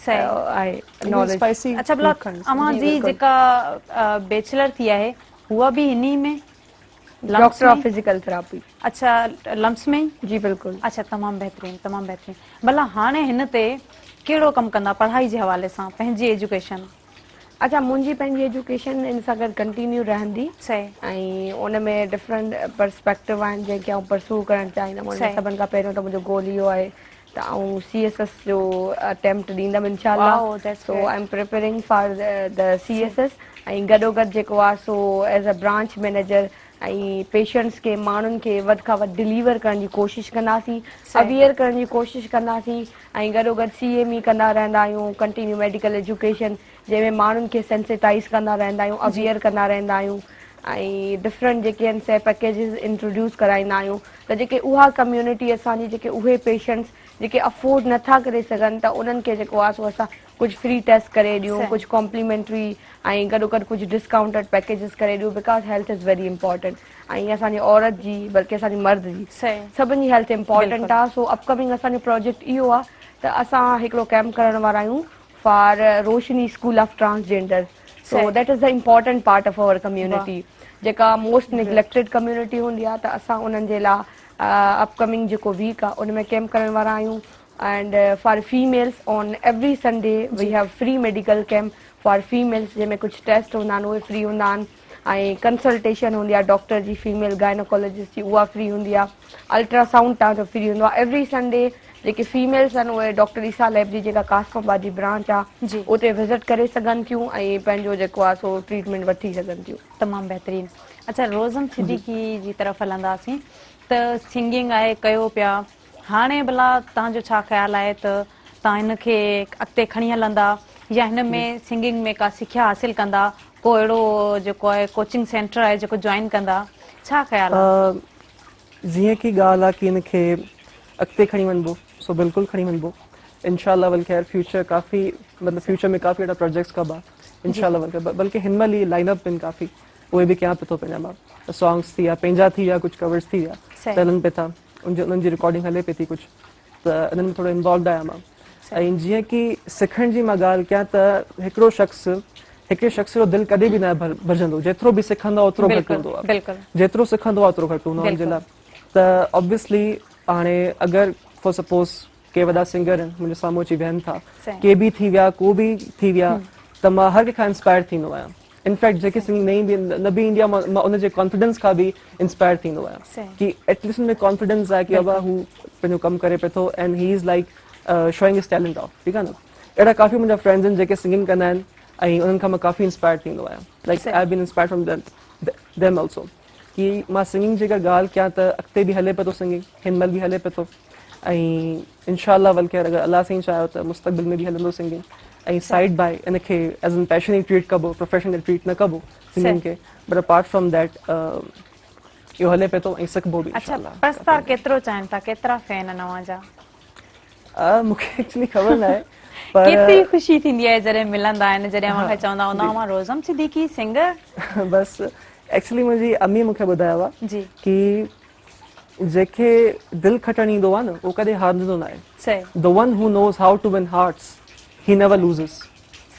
آهي ناليج. اڇا ڀلا اوهان جي جيڪا بيچلر ٿي آهي اها به انهي ۾ ڊاڪٽر آف فزيڪل ٿراپي. اڇا لمس ۾ ئي؟ جي بلڪل. اڇا تمام بهترين تمام بهترين ڀلا هاڻي هن تي ڪهڙو ڪم ڪندا پڙهائي جي حوالي سان پنهنجي ايجوڪيشن. اڇا منهنجي پنهنجي ايجوڪيشن ان سان گڏ ڪنٽينيو رهندي صحيح. ۽ ان ۾ ڊفرنٽ پرسپيڪٽو آهن جنهن کي آئون پرسو ڪرڻ چاهيندم ان ۾ سڀن کان پهريون ته منهنجو گول اهو آهي ته آئون سي ايس ايس جو اٽيمپٽ ڏيندم انشاء الله so I am preparing for the C S S ۽ گڏو گڏ جيڪو آهي سو as a branch manager ۽ patients کي ماڻهن کي وڌ کان وڌ ڊليور ڪرڻ جي ڪوشش ڪنداسين اويئر ڪرڻ جي ڪوشش ڪنداسين ۽ گڏو گڏ سي ايم اي ڪندا رهندا آهيون ڪنٽينيو ميڊيڪل ايجوڪيشن جنهن ۾ ماڻهن کي سينسيٽائز ڪندا رهندا آهيون اويئر ڪندا رهندا آهيون ۽ ڊفرنٽ جيڪي آهن سي پيڪيجز انٽروڊيوس ڪرائيندا آهيون ته جيڪي اها ڪميونٽي اسان جي جيڪي اهي پيشنٽس جيڪي افورڊ نٿا ڪري سگهن ته انهن کي جيڪو آهي سو اسان ڪجهه فري ٽيسٽ ڪري ڏيون ڪجهه ڪامپليمينٽري ۽ گڏو گڏ ڪجهه ڊسڪائونٽڊ پيڪيجز ڪري ڏيون because health is very important ۽ اسان جي عورت جي بلڪه اسان جي مرد جي سڀن جي هيلٿ امپورٽنٽ آهي سو اپ ڪمنگ اسان جو پروجيڪٽ اهو آهي ته اسان هڪڙو ڪيمپ ڪرڻ وارا آهيون for Roshni school of transgender so that is the important part of our community جيڪا موسٽ نگليڪٽيڊ ڪميونٽي هوندي آهي ته اسان انهن جي لاء اپ ڪمنگ جيڪو ويڪ آهي ان ۾ ڪيمپ ڪرڻ وارا آهيون and for females on every Sunday we have free medical camp for females جنهن ۾ ڪجهه ٽيسٽ هوندا آهن اهي فري هوندا آهن ۽ ڪنسلٽيشن هوندي آهي ڊاڪٽر جي فيميل گائنوڪالاجسٽ جي اها فري هوندي آهي الٽرا سائونڊ تان جو فري هوندو آهي ايوري سنڊي جيڪي فيميلز آهن اهي ڊاڪٽر عيسيٰ ليب جي جيڪا قاسم آباد جي برانچ آهي اتي وزٽ ڪري سگهن ٿيون ۽ پنهنجو جيڪو آهي سو ٽريٽمينٽ وٺي سگهن ٿيون. تمام بهترين اڇا روزم صديقي جي طرف هلنداسين ته سنگنگ آهي ڪيو پيا هاڻي ڀلا توهان جو ڇا خيال آهي ته توهان هن کي اڳتي کڻي هلندا يا هن ۾ سنگنگ ۾ ڪا سکيا حاصل ڪندا ڪو اهڙو جيڪو آهي ڪوچنگ سينٽر آهي جيڪو جوائن ڪندا ڇا خيال آهي؟ جيئن ڪي ڳالهه آهي ڪي هن کي اڳتي کڻي وڃبو سو بلڪل کڻي وڃبو انشاء الله والخير فيوچر ڪافي مطلب فيوچر ۾ ڪافي اهڙا پروجيڪٽس ڪبا انشاء الله والخير بلڪه هن مهل ئي لائن اپ آهن ڪافي اهي به ڪيان پيو ٿو پنهنجا مان سانگس ٿي ويا پنهنجا ٿي ويا ڪجهه ڪورز ٿي ويا ته هلن پئي ٿا انهن جي رڪارڊنگ هلي پئي ٿي ڪجهه ته انهن ۾ ٿورو انوالوڊ آهيان مان ۽ جيئن ڪي سکڻ جي مان ڳالهه ڪيان ته هڪڙو شخص هڪڙي شخص جو دل ڪڏهن به ناهي ڀرجندو جيترو به سکندو آهي اوترو گهٽ هوندو آهي جيترو سکندو آهي اوترو گهٽ هوندو آهي ان جي لاء ته آبويسلي هاڻي اگر فار سپوز ڪي وڏا سنگر آهن منهنجي سامهون اچي ويهن ٿا ڪي به ٿي ويا ڪو به ٿي ويا ته مان هر ڪنهن کان انسپائر ٿيندو آهيان انفيڪٽ جيڪي سنگنگ نه ايندي نه به ايندي آهي مان ان جي ڪانفيڊنس کان به انسپائر ٿيندو آهيان ڪي ايٽليسٽ ان ۾ ڪانفيڊنس آهي ڪي بابا هو پنهنجو ڪم ڪري پيو ٿو and he is like showing his talent off ٺيڪ آهي نه اهڙا ڪافي منهنجا فرينڊز آهن جيڪي سنگنگ ڪندا آهن ۽ انهن کان مان ڪافي انسپائر ٿيندو آهيان like I been inspire from them also ڪي مان سنگنگ جي اگر ڳالهه ڪيان ته اڳتي به هلي پيو ٿو سنگنگ هن مهل به هلي پيو ٿو ۽ انشاء الله ولخير اگر الله سائين چاهيو ته مستقبل ۾ به هلندو سنگنگ ۽ سائيڊ بائي ان کي ايز ان پيشن ئي ٽريٽ ڪبو پروفيشنل ٽريٽ نه ڪبو سنگنگ کي بٽ اپارٽ فرام that اهو هلي پيو ٿو ۽ سکبو به انشاء الله. اڇا پرستار ڪيترو چاهين ٿا ڪيترا فين آهن اوهان جا؟ مون کي ايڪچولي خبر ناهي پر ڪيتري خوشي ٿيندي آهي جڏهن ملندا آهن جڏهن اوهان کي چوندا هوندا اوهان روزم صديقي سنگر. بس ايڪچولي منهنجي امي مون کي ٻڌايو آهي ڪي جنهن کي دل کٽڻ ايندو آهي نه اهو ڪڏهن هارجندو ناهي the one who knows how to win hearts he never loses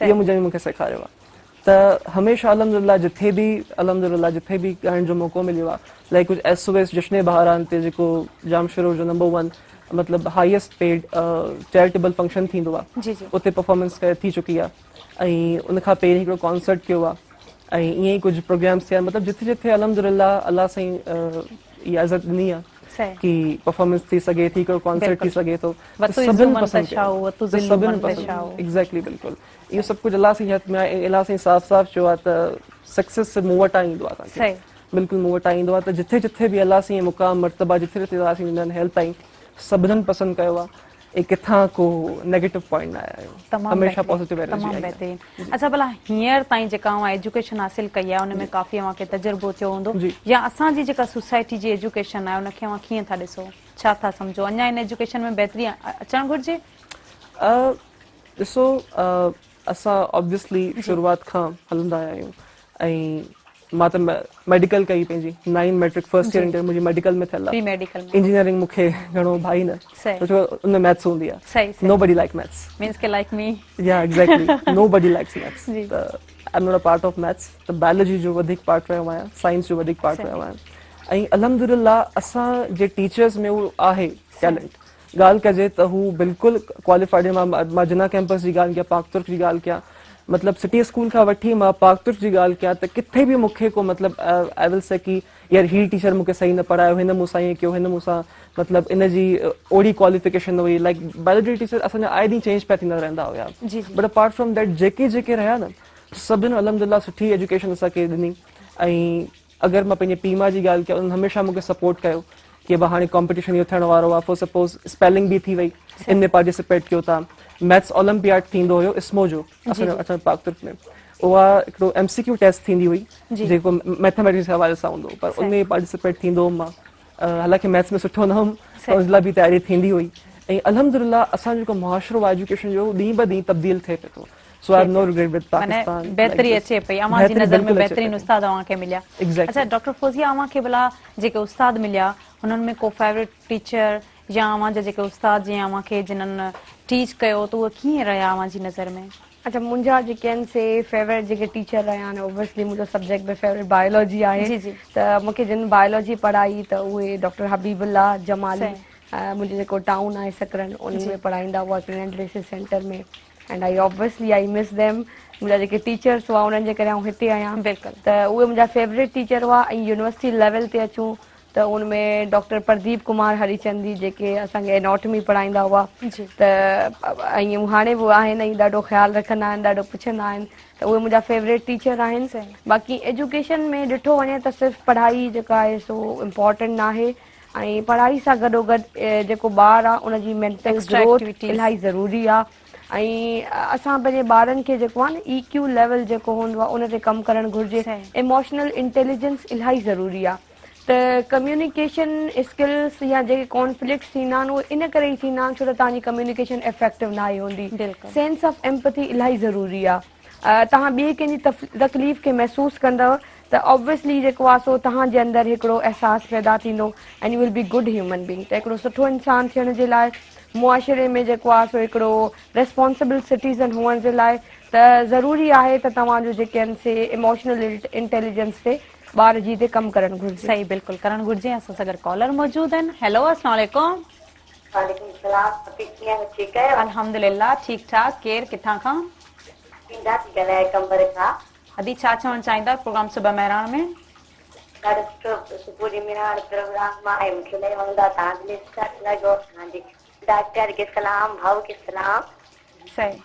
اهو منهنجي امي مون کي سيکاريو آهي ته هميشه الحمدلله جٿي به الحمدلله جٿي به ڳائڻ جو موقعو مليو آهي لائڪ ڪجهه ايس او ايس جشن بهاران تي جيڪو ڄامشورو جو نمبر ون مطلب هائيسٽ پيڊ چيريٽيبل فنڪشن ٿيندو آهي اتي پرفارمنس ٿي چڪي آهي ۽ ان کان پهرين هڪڙو ڪانسرٽ ڪيو آهي ۽ ائين ئي ڪجهه پروگرامس ٿيا مطلب جٿي جٿي الحمدلله الله سائين اها عزت ڏني آهي ڪي پرفارمنس ٿي سگهي ٿي هڪڙو ڪانسرٽ ٿي سگهي ٿو سڀن پسند ڪيو سڀن پسند ايگزيڪٽلي بلڪل اهو سڀ ڪجهه الله سائين جي هٿ ۾ آهي ۽ الله سائين صاف صاف چيو آهي ته سڪسيس مون وٽان ايندو آهي اسان کي بلڪل مون وٽان ايندو آهي ته جٿي جٿي به الله سائين مقام مرتبا جٿي جٿي الله سائين ڏنا آهن هيل تائين سڀنن پسند ڪيو آهي ۽ ڪٿان ڪو نيگيٽو پوائنٽ نه آيو آهي هميشه پازيٽو انرجي آئي آهي. اڇا ڀلا هينئر تائين جيڪا اوهان ايجوڪيشن حاصل ڪئي آهي ان ۾ ڪافي اوهان کي تجربو ٿيو هوندو يا اسان جي جيڪا سوسائٽي جي ايجوڪيشن آهي ان کي اوهان ڪيئن ٿا ڏسو ڇا ٿا سمجهو اڃا ان ايجوڪيشن ۾ بهتري اچڻ گهرجي؟ ڏسو اسان آبويسلي شروعات کان هلندا آيا آهيون ۽ مان ته ميڊيڪل ڪئي پنهنجي nine matric first year inter منهنجي ميڊيڪل ۾ ٿيل آهي انجنيئرنگ مون کي گهڻو ڀائي نه ڇو ان ۾ ميٿس هوندي آهي نو بڊي لائڪ ميٿس مينس ڪي لائڪ مي يا exactly nobody likes maths ته I am not a part of maths ته بائيولوجي جو وڌيڪ پارٽ رهيو آهيان سائنس جو وڌيڪ پارٽ رهيو آهيان ۽ الحمدلله اسان جي ٽيچرز ۾ اهو آهي ٽيلنٽ ڳالهه ڪجي ته هو بلڪل ڪواليفائيڊ آهن مان جناح ڪيمپس جي ڳالهه ڪيان پاڪ ترڪ جي ڳالهه ڪيان مطلب سٽي اسڪول کان وٺي مان پاڪ ترڪ جي ڳالهه ڪيان ته ڪٿي به مون کي ڪو مطلب آء ول سي ڪي يار هي ٽيچر مون کي صحيح نه پڙهايو هن مون سان ائين ڪيو هن مون سان مطلب ان جي اوڙي ڪواليفڪيشن نه هئي لائڪ بائيولوجي ٽيچر اسان جا آئي ڏينهن چينج پيا ٿيندا رهندا هيا بٽ اپارٽ فرام that جيڪي جيڪي رهيا نه سڀن الحمدلله سٺي ايجوڪيشن اسان کي ڏني ۽ اگر مان پنهنجي پيء ماء جي ڳالهه ڪيان انهن هميشه مون کي سپورٽ ڪيو ڪي ڀا هاڻي ڪامپيٽيشن اهو ٿيڻ وارو آهي فار سپوز اسپيلنگ بي ٿي وئي ان ۾ پارٽيسپيٽ ڪيو ٿا ميٿس اولمپياڊ ٿيندو هيو اسمو جو اسان جو اسان پاڪ ترڪ ۾ اها هڪڙو ايم سي ڪيو ٽيسٽ ٿيندي هئي جيڪو ميٿاميٽڪس جي حوالي سان هوندو هو پر ان ۾ پارٽيسپيٽ ٿيندو هوم مان حالانڪه ميٿس ۾ سٺو نه هوم پر ان لاء به تياري ٿيندي هئي ۽ الحمدلله اسان جو جيڪو معاشرو آهي ايجوڪيشن جو ڏينهن به ڏينهن تبديل ٿئي پيو ٿو سو I have no regret with Pakistan. بهتري اچي پئي اوهان جي نظر ۾ بهترين استاد اوهان کي مليا. اڇا ڊاڪٽر فوزيه اوهان کي ڀلا جيڪي استاد مليا انهن ۾ ڪو فيورٽ ٽيچر يا اوهان جا جيڪي استاد جيئن اوهان کي جنهن ٽيچ ڪيو ته اهي ڪيئن رهيا اوهان جي نظر ۾؟ اڇا منهنجا جيڪي آهن سي فيورٽ جيڪي ٽيچر رهيا آهن اوبويسلي منهنجو سبجيڪٽ به فيورٽ بايولاجي آهي ته مون کي جن بايولاجي پڙهائي ته اهي ڊاڪٽر حبيب الله جمالي منهنجو جيڪو ٽائون آهي سڪرنڊ ان ۾ پڙهائيندا هئا current research centre ۾ and I obviously I miss them منهنجا جيڪي ٽيچرس هئا انهن جي ڪري آئون هتي آهيان بلڪل ته اهي منهنجا فيوريٽ ٽيچر هئا ۽ يونيورسٽي ليول تي اچون ته ان ۾ ڊاڪٽر پرديپ ڪمار هريچندي جيڪي اسان کي اناٽمي پڙهائيندا هئا ته ۽ هاڻي به آهن ۽ ڏاڍو خيال رکندا آهن ڏاڍو پڇندا آهن ته اهي منهنجا فيوريٽ ٽيچر آهن باقي ايجوڪيشن ۾ ڏٺو وڃي ته صرف پڙهائي جيڪا آهي سو امپورٽنٽ ناهي ۽ پڙهائي سان گڏوگڏ جيڪو ٻار آ ان جي مينٽل گروٿ الاهي ضروري آ ۽ اسان پنهنجي ٻارن کي جيڪو آ نه اي ڪيو ليول جيڪو هوندو آ ان تي ڪم ڪرڻ گهرجي ايموشنل انٽيليجنس الاهي ضروري آ ته ڪميونيڪيشن اسڪلس يا جيڪي ڪانفلڪٽس ٿيندا آهن اهي ان ڪري ئي ٿيندا آهن ڇو ته توهان جي ڪميونيڪيشن افيڪٽو ناهي هوندي سينس آف ايمپٿي الاهي ضروري آ توهان ٻئي ڪنهن جي تڪليف کي محسوس ڪندؤ ته آبويسلي جيڪو آهي سو توهان جي اندر هڪڙو احساس پيدا ٿيندو and you will be good human being ته هڪڙو سٺو انسان ٿيڻ جي لاء معاشري ۾ جيڪو آهي سو هڪڙو ريسپانسبل سٽيزن هئڻ جي لاء ته ضروري آهي ته توهان جو جيڪي آهن سي ايموشنل انٽيليجنس تي ٻار جي تي ڪم ڪرڻ گهرجي. صحيح بلڪل ڪرڻ گهرجي اسان سان گڏ ڪالر موجود آهن هيلو اسلام عليڪم. وعليڪم السلام ڀاڀي ڪيئن آهيو ٺيڪ آهيو. الحمدلله ٺيڪ ٺاڪ ڪير ڪٿان کان. پيندا ٿي ڳالهايان قمبر کان. ادي ڇا چوڻ چاهيندا پروگرام صبح مهراڻ ۾. ڏاڍو سٺو صبح جي مهراڻ پروگرام آهي مون کي الاهي وڻندو آهي توهان به سٺا ٿا لڳو هان جي ڊاڪٽر کي سلام ڀائو کي سلام. صحيح.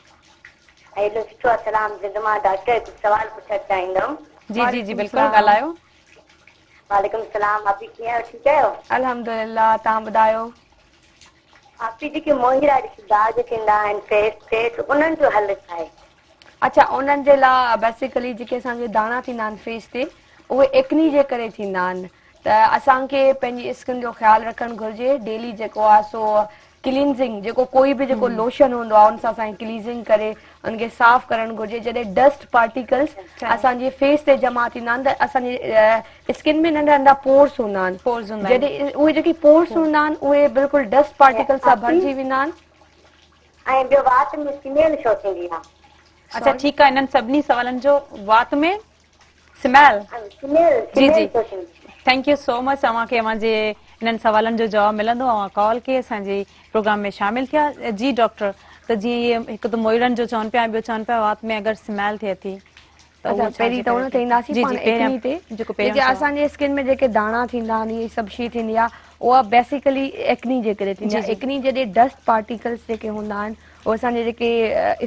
۽ ايڏو سٺو آ سلام زند مان ڊاڪٽر ڪجھ سوال پڇڻ چاهيندم. جي جي جي بلڪل ڳالهايو. وعليڪم السلام آپي ڪيئن آهيو ٺيڪ آهيو. الحمدلله توهان ٻڌايو. آپي جيڪي موهيڙا ڏس داغ ٿيندا آهن فيس تي ته انهن جو حل ڇا آهي. اڇا انهن جي لا بيسيڪلي جيڪي اسان کي داڻا ٿيندا آهن فيس تي اهي ايڪني جي ڪري ٿيندا آهن ته اسان کي پنهنجي اسڪن جو خيال رکڻ گهرجي ڊيلي جيڪو آهي سو ڪلينزنگ جيڪو ڪوئي به جيڪو لوشن هوندو آهي ان سان اسان کي ڪلينزنگ ڪري ان کي صاف ڪرڻ گهرجي جڏهن ڊسٽ پارٽيڪلز اسان جي فيس تي جمع ٿيندا آهن ته اسان جي اسڪن ۾ ننڍا ننڍا پورس هوندا آهن جڏهن اهي جيڪي پورس هوندا آهن اهي بلڪل ڊسٽ پارٽيڪلز سان ڀرجي ويندا آهن. ۽ ٻيو وات ۾ سميل ڇو ٿيندي آهي. اڇا ٺيڪ آهي انهن سڀني سوالن جو وات ۾ سميل جي جي thank you so مچ اوهان کي اوهان جي انهن سوالن جو جواب ملندو اوهان ڪال ڪئي اسان جي پروگرام ۾ شامل ٿيا جي ڊاڪٽر ته جيئن اهي هڪ ته موئڙن جو چون پيا ۽ ٻيو چون پيا وات ۾ اگر سميل ٿئي ٿي ته اهو اڇا پهرين ته ان تي اينداسين پاڻ ايڪني تي جيڪو جيڪي اسان جي اسڪن ۾ جيڪي داڻا ٿيندا آهن اهي سڀ شي ٿيندي آهي اها بيسيڪلي ايڪني جي ڪري ٿيندي آهي ايڪني جڏهن ڊسٽ پارٽيڪلز جيڪي هوندا آهن اهي اسان جي جيڪي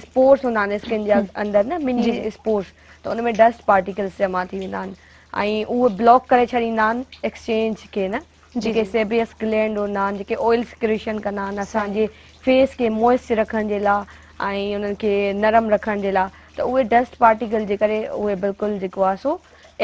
اسپورس هوندا آهن اسڪن جي اندر نه مني اسپورس ته ان ۾ ڊسٽ پارٽيڪلز جمع ٿي ويندا آهن ۽ اهي بلاڪ ڪري ڇڏيندا آهن ايڪسچينج کي نه جيڪي سيبيس گلينڊ هوندا آهن جيڪي آئل سڪريشن ڪندا آهن اسان جي فيس کي موئسچ رکڻ جي لاء ۽ انهن کي نرم رکڻ جي لاء ته اهي ڊسٽ پارٽيڪل جي ڪري اهي بلڪل جيڪو آهي سو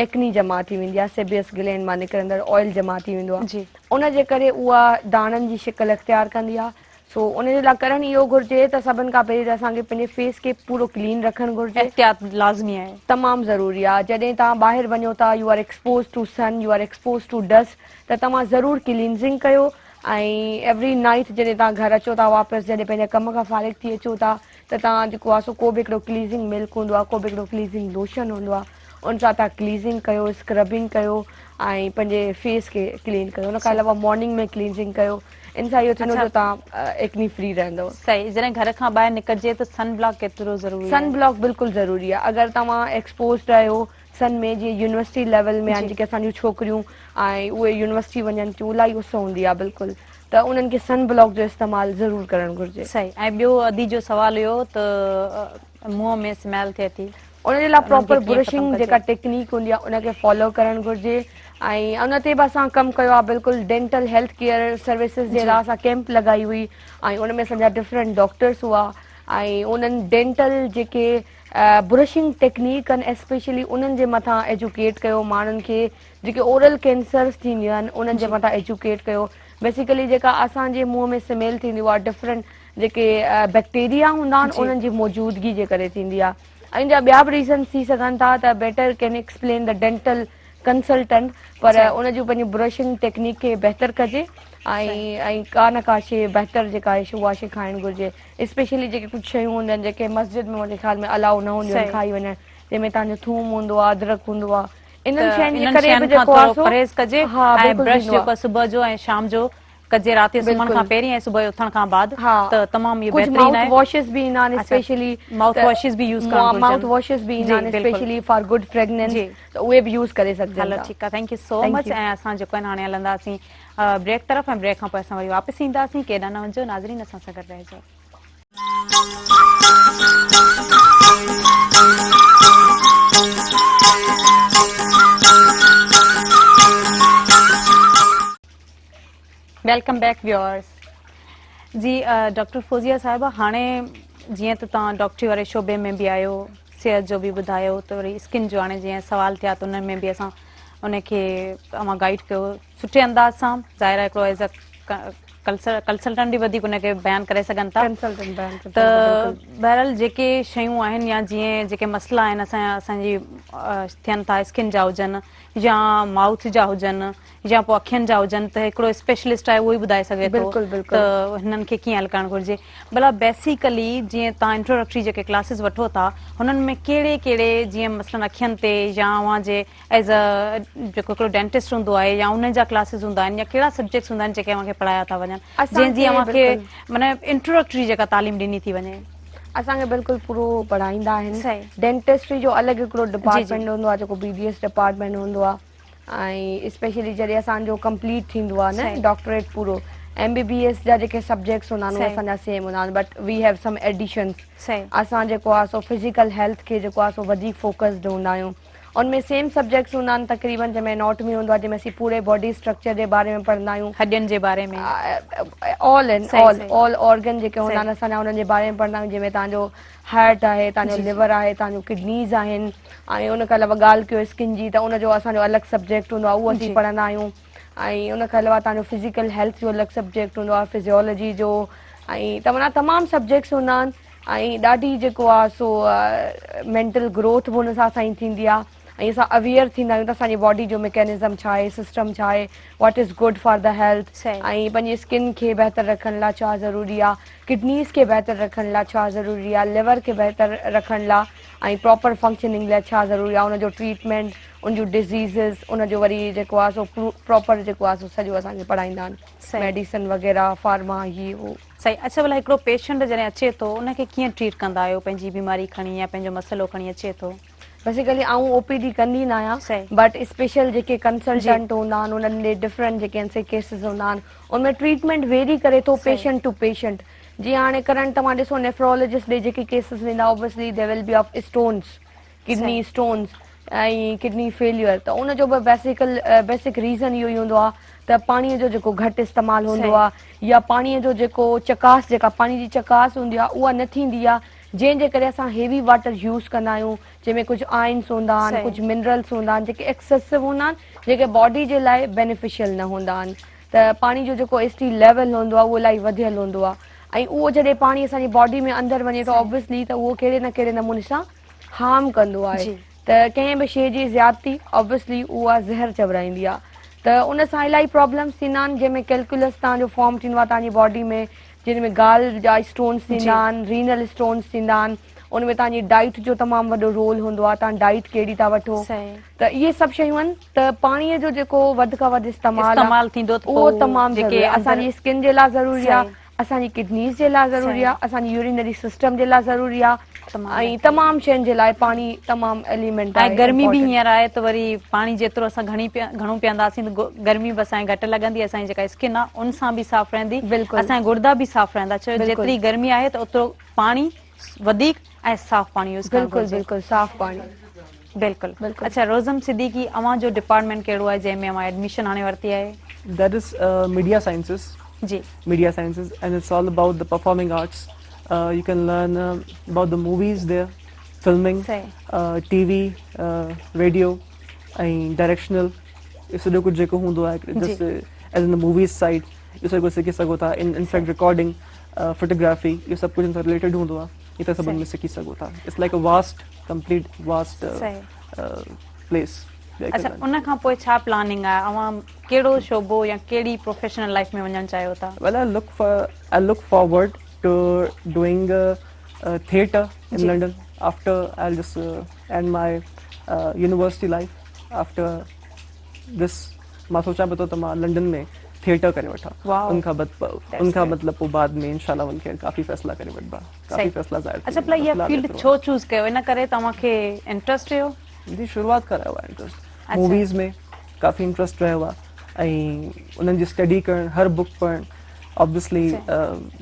ايڪني جمع ٿي ويندي آهي سيبيس گلينڊ مان نڪرندڙ آئل جمع ٿي ويندو آهي ان جي ڪري اها داڻن جي شڪل اختيار ڪندي آهي سو ان جي لاء ڪرڻ اهو گهرجي ته سڀن کان پهرين ته اسان کي پنهنجي فيس کي پورو ڪلين رکڻ گهرجي. احتياط لازمي آهي. تمام ضروري آهي جڏهن توهان ٻاهر وڃو ٿا you are expose to sun you are expose to dust ته توهان ضرور ڪلينزنگ ڪيو ۽ ايوري نائيٽ جڏهن توهان گهر اچو ٿا واپس جڏهن پنهنجي ڪم کان فارغ ٿي اچو ٿا ته توهان جيڪو آهي سو ڪو به هڪڙو ڪلينزنگ ملڪ هوندو آهي ڪو به هڪڙو ڪلينزنگ لوشن هوندو آهي ان سان توهان ڪلينزنگ ڪيو اسڪربنگ ڪيو ۽ پنهنجي فيس کي ڪلين ڪيو ان کان علاوه مارننگ ۾ ڪلينزنگ ڪيو ان سان اهو ٿيندو جو توهان ايڪني فري رهندو. صحيح جڏهن گهر کان ٻاهر نڪرجي ته سن بلاڪ ڪيترو ضروري آهي؟ سن بلاڪ بلڪل ضروري آهي اگر توهان ايڪسپوزڊ آهيو سن ۾ جيئن يونيورسٽي ليول ۾ آهن جيڪي اسان جون ڇوڪريون ۽ اهي يونيورسٽي وڃن ٿيون الاهي اس هوندي آهي بلڪل ته انهن کي سن بلاڪ جو استعمال ضرور ڪرڻ گهرجي. صحيح ۽ ٻيو ادي جو سوال هيو ته منهن ۾ سميل ٿئي ٿي. ان جي لاء پراپر برشنگ جيڪا ٽيڪنيڪ هوندي آهي ان کي فالو ڪرڻ گهرجي ۽ ان تي به اسان ڪم ڪيو آهي بلڪل ڊينٽل هيلٿ ڪيئر سروسز جي لاء اسان ڪيمپ لڳائي هئي ۽ ان ۾ اسان جا ڊفرنٽ ڊاڪٽرس هئا ۽ انهن ڊينٽل جيڪي برشنگ ٽيڪنيڪ آهن اسپيشلي انهن جي مٿان ايجوڪيٽ ڪيو ماڻهن کي جيڪي اورل ڪينسرز ٿينديون آهن انهن جي مٿان ايجوڪيٽ ڪيو بيسيڪلي جيڪا اسان جي منهن ۾ سميل ٿيندي اها ڊفرنٽ جيڪي بيڪٽيريا هوندا آهن انهن جي موجودگي جي ڪري ٿيندي آهي ان جا ٻيا به ريزنز ٿي سگهن ٿا ته better can explain the dental consultant پر ان جون پنهنجي برشنگ ٽيڪنيڪ کي بهتر ڪجي ۽ ۽ ڪا نه ڪا شي بهتر جيڪا آهي اها شي کائڻ گهرجي اسپيشلي جيڪي ڪجهه شيون هونديون آهن جيڪي مسجد ۾ منهنجي خيال ۾ الاؤ نه هونديون آهن کائي وڃڻ جنهن ۾ توهان جو ٿوم هوندو آهي ادرڪ هوندو آهي انهن شين جي ڪري به جيڪو آهي سو پرهيز ڪجي ۽ برش جيڪو صبح جو ۽ شام جو ڪجي رات جو سمهڻ کان پهرين ۽ صبح جو اٿڻ کان بعد ته تمام اهو بهترين آهي. ڪجهه مائوٿ واشز به ايندا آهن اسپيشلي مائوٿ واشز به يوز ڪرڻ گهرجن. مائوٿ واشز به ايندا آهن اسپيشلي فار گڊ فريگننس ته اهي به يوز ڪري سگهجن ٿا. هلو ٺيڪ آهي thank you سو مچ ۽ اسان جيڪو آهي هاڻي هلنداسين بريڪ طرف ۽ بريڪ کان پوء اسان وري واپس اينداسين ڪيڏانهن نه وڃجو ناظرين اسان سان گڏ رهجو. Welcome back viewers جي ڊاڪٽر فوزيه صاحبه هاڻي جيئن ته توهان ڊاڪٽري واري شعبي ۾ به آهيو صحت جو به ٻڌايو ته وري اسڪن جو هاڻي جيئن سوال ٿيا ته انهن ۾ به اسان ان کي اوهان گائيڊ ڪيو سٺي انداز سان ظاهر آهي هڪڙو ايز ا ڪنسلٽنٽ به وڌيڪ ان کي بيان ڪري سگهن ٿا ته بهرحال جيڪي شيون آهن يا جيئن جيڪي مسئلا آهن اسان اسان جي ٿين ٿا اسڪن جا هجن يا مائوٿ جا هجن يا پوء اکين جا هجن ته هڪڙو اسپيشلسٽ آهي اهو ئي ٻڌائي سگهي ٿو ته هنن کي ڪيئن حل ڪرڻ گهرجي. ڀلا بيسيڪلي جيئن توهان انٽروڊڪٽري جيڪي ڪلاسز وٺو ٿا هنن ۾ ڪهڙي ڪهڙي جيئن مثلاً اکين تي يا اوهان جي ايز ا جيڪو هڪڙو ڊينٽسٽ هوندو آهي يا انهن جا ڪلاسز هوندا آهن يا ڪهڙا سبجيڪٽس هوندا آهن جيڪي اوهان کي پڙهايا ٿا وڃن جنهن جي اوهان کي معنيٰ انٽروڊڪٽري جيڪا تعليم ڏني ٿي وڃي. اسان کي بلڪل پورو پڙهائيندا آهن. ڊينٽسٽري جو الڳ هڪڙو ڊپارٽمينٽ هوندو آهي جيڪو بي ڊي ايس ڊپارٽمينٽ هوندو آهي. ۽ اسپيشلي جڏهن اسان جو ڪمپليٽ ٿيندو آهي نه ڊاڪٽريٽ پورو ايم بي بي ايس جا جيڪي سبجيڪٽس هوندا آهن اهي اسان جا سيم هوندا آهن but we have some additions اسان جيڪو آهي سو فزيڪل هيلٿ کي جيڪو آهي سو وڌيڪ فوڪسڊ هوندا آهيون ان ۾ سيم سبجيڪٽس هوندا آهن تقريبن جنهن ۾ اناٽمي هوندو آهي جنهن ۾ اسين پوري باڊي اسٽرڪچر جي باري ۾ پڙهندا آهيون هڏين جي باري ۾ آل ان آل آل آرگن جيڪي هوندا آهن اسان جا انهن جي باري ۾ پڙهندا آهيون جنهن ۾ توهان جو هارٽ آهي توهان جو ليور آهي توهان جو ڪڊنيز آهن ۽ ان کان علاوه ڳالهه ڪيو اسڪن جي ته ان جو اسان جو الڳ سبجيڪٽ هوندو آهي اهو اسين پڙهندا آهيون ۽ ان کان علاوه توهان جو فزيڪل هيلٿ جو الڳ سبجيڪٽ هوندو آهي فزيولوجي جو ۽ ته معنيٰ تمام سبجيڪٽس هوندا آهن ۽ ڏاڍي جيڪو آهي سو مينٽل گروٿ به ان سان اسان جي ٿيندي آهي ۽ اسان اويئر ٿيندا آهيون ته اسان جي باڊي جو ميڪينزم ڇا آهي سسٽم ڇا آهي what is good for the health ۽ پنهنجي اسڪن کي بهتر رکڻ لاء ڇا ضروري آهي ڪڊنيز کي بهتر رکڻ لاء ڇا ضروري آهي ليور کي بهتر رکڻ لاء ۽ پراپر فنڪشننگ لاء ڇا ضروري آهي ان جو ٽريٽمينٽ ان جون ڊزيزز ان جو وري جيڪو آهي سو پراپر جيڪو آهي سو سڄو اسان کي پڙهائيندا آهن ميڊيسن وغيره فارما هي هو. صحيح اڇا ڀلا هڪڙو پيشنٽ جڏهن اچي ٿو ان کي ڪيئن ٽريٽ ڪندا آهيو پنهنجي بيماري کڻي يا پنهنجو مسئلو کڻي اچي ٿو. بيسيڪلي آئون او پي ڊي ڪندي نه آهيان بٽ اسپيشل جيڪي ڪنسلٽنٽ هوندا آهن انهن ڏي ڊفرنٽ جيڪي آهن سي ڪيسز هوندا آهن ان ۾ ٽريٽمينٽ ويري ڪري ٿو پيشنٽ ٽو پيشنٽ جيئن هاڻي ڪرنٽ توهان ڏسو نيفرولاجسٽ ڏي جيڪي ڪيسز ويندا obviously they will be of stones kidney stones ۽ kidney failure ته ان جو به بيسيڪل بيسڪ ريزن اهو ئي هوندو آهي ته پاڻي جو جيڪو گهٽ استعمال هوندو آهي يا پاڻي جو جيڪو چڪاس جيڪا پاڻي جي چڪاس هوندي آهي اها نه ٿيندي آهي جنهن جي ڪري اسان هيوي واٽر يوز ڪندا آهيون جنهن ۾ ڪجهه آئنس هوندا آهن ڪجهه منرلس هوندا آهن جيڪي ايڪسيسو هوندا آهن جيڪي باڊي جي لاء بينيفيشل نه هوندا آهن ته پاڻي جو جيڪو ايس ٽي ليول هوندو آهي اهو الاهي وڌيل هوندو آهي ۽ اهو جڏهن پاڻي اسان جي باڊي ۾ اندر وڃي ٿو آبويسلي ته اهو ڪهڙي نه ڪهڙي نموني سان هارم ڪندو آهي ته ڪنهن به شيء جي زيادتي آبويسلي اها زهر چورائيندي آهي ته ان سان الاهي پرابلمس ٿيندا آهن جنهن ۾ ڪيلڪولس تان جو فارم ٿيندو آهي تان جي باڊي ۾ جن ۾ گال جا اسٽونس ٿيندا آهن رينل اسٽونس ٿيندا آهن ان ۾ توهان جي ڊائيٽ جو تمام وڏو رول هوندو آهي توهان ڊائيٽ ڪهڙي ٿا وٺو ته اهي سڀ شيون آهن ته پاڻي جو جيڪو وڌ کان وڌ استعمال استعمال ٿيندو ته اهو تمام ضروري آهي اسان جي اسڪن جي لاء ضروري آهي اسان جي ڪڊنيز جي لاء ضروري آهي اسان جي يورينري سسٽم جي لاء ضروري آهي ۽ تمام شين جي لاء پاڻي تمام ايليمينٽ آهي ۽ گرمي به هينئر آهي ته وري پاڻي جيترو اسان گهڻي گهڻو پيئنداسين ته گرمي به اسان کي گهٽ لڳندي اسان جي جيڪا اسڪن آهي ان سان به صاف رهندي اسان جا گردا به صاف رهندا ڇو جيتري گرمي آهي ته اوترو پاڻي وڌيڪ ۽ صاف پاڻي يوز ڪرڻ گهرجي. بلڪل بلڪل صاف پاڻي. بلڪل اڇا روزم صديقي اوهان جو ڊپارٽمينٽ ڪهڙو آهي جنهن ۾ اوهان ايڊميشن هاڻي ورتي آهي؟ That is media sciences. G. Media sciences and it's all about the performing arts. You can learn about the movies there filming T V radio ۽ directional اهو سڄو ڪجهه جيڪو هوندو آهي just as in the movies side اهو سڄو ڪجهه سکي سگهو ٿا ان فيڪٽ رڪارڊنگ فوٽوگرافي اهو سڀ ڪجهه ان سان رليٽيڊ هوندو آهي اهي ته سڀن ۾ سکي سگهو ٿا it's like a vast complete vast place. اڇا ان کان پوء ڇا پلاننگ آهي اوهان ڪهڙو شعبو يا ڪهڙي پروفيشنل لائف ۾ وڃڻ چاهيو ٿا؟ Well I look forward to doing theatre in London after I just end my university life after this مان سوچان پيو ٿو ته مان لنڊن ۾ ٿيٽر ڪري وٺان ان کان بعد ان کان مطلب پوء بعد ۾ انشاء الله ولخير ڪافي فيصلا ڪري وٺبا ڪافي فيصلا ظاهر اڇا ڀلا اها فيلڊ ڇو چوز ڪيو ان ڪري توهان کي انٽرسٽ هيو؟ جي شروعات کان رهيو آهي انٽرسٽ موويز ۾ ڪافي انٽرسٽ رهيو آهي ۽ انهن جي اسٽڊي ڪرڻ هر بڪ پڙهڻ آبويسلي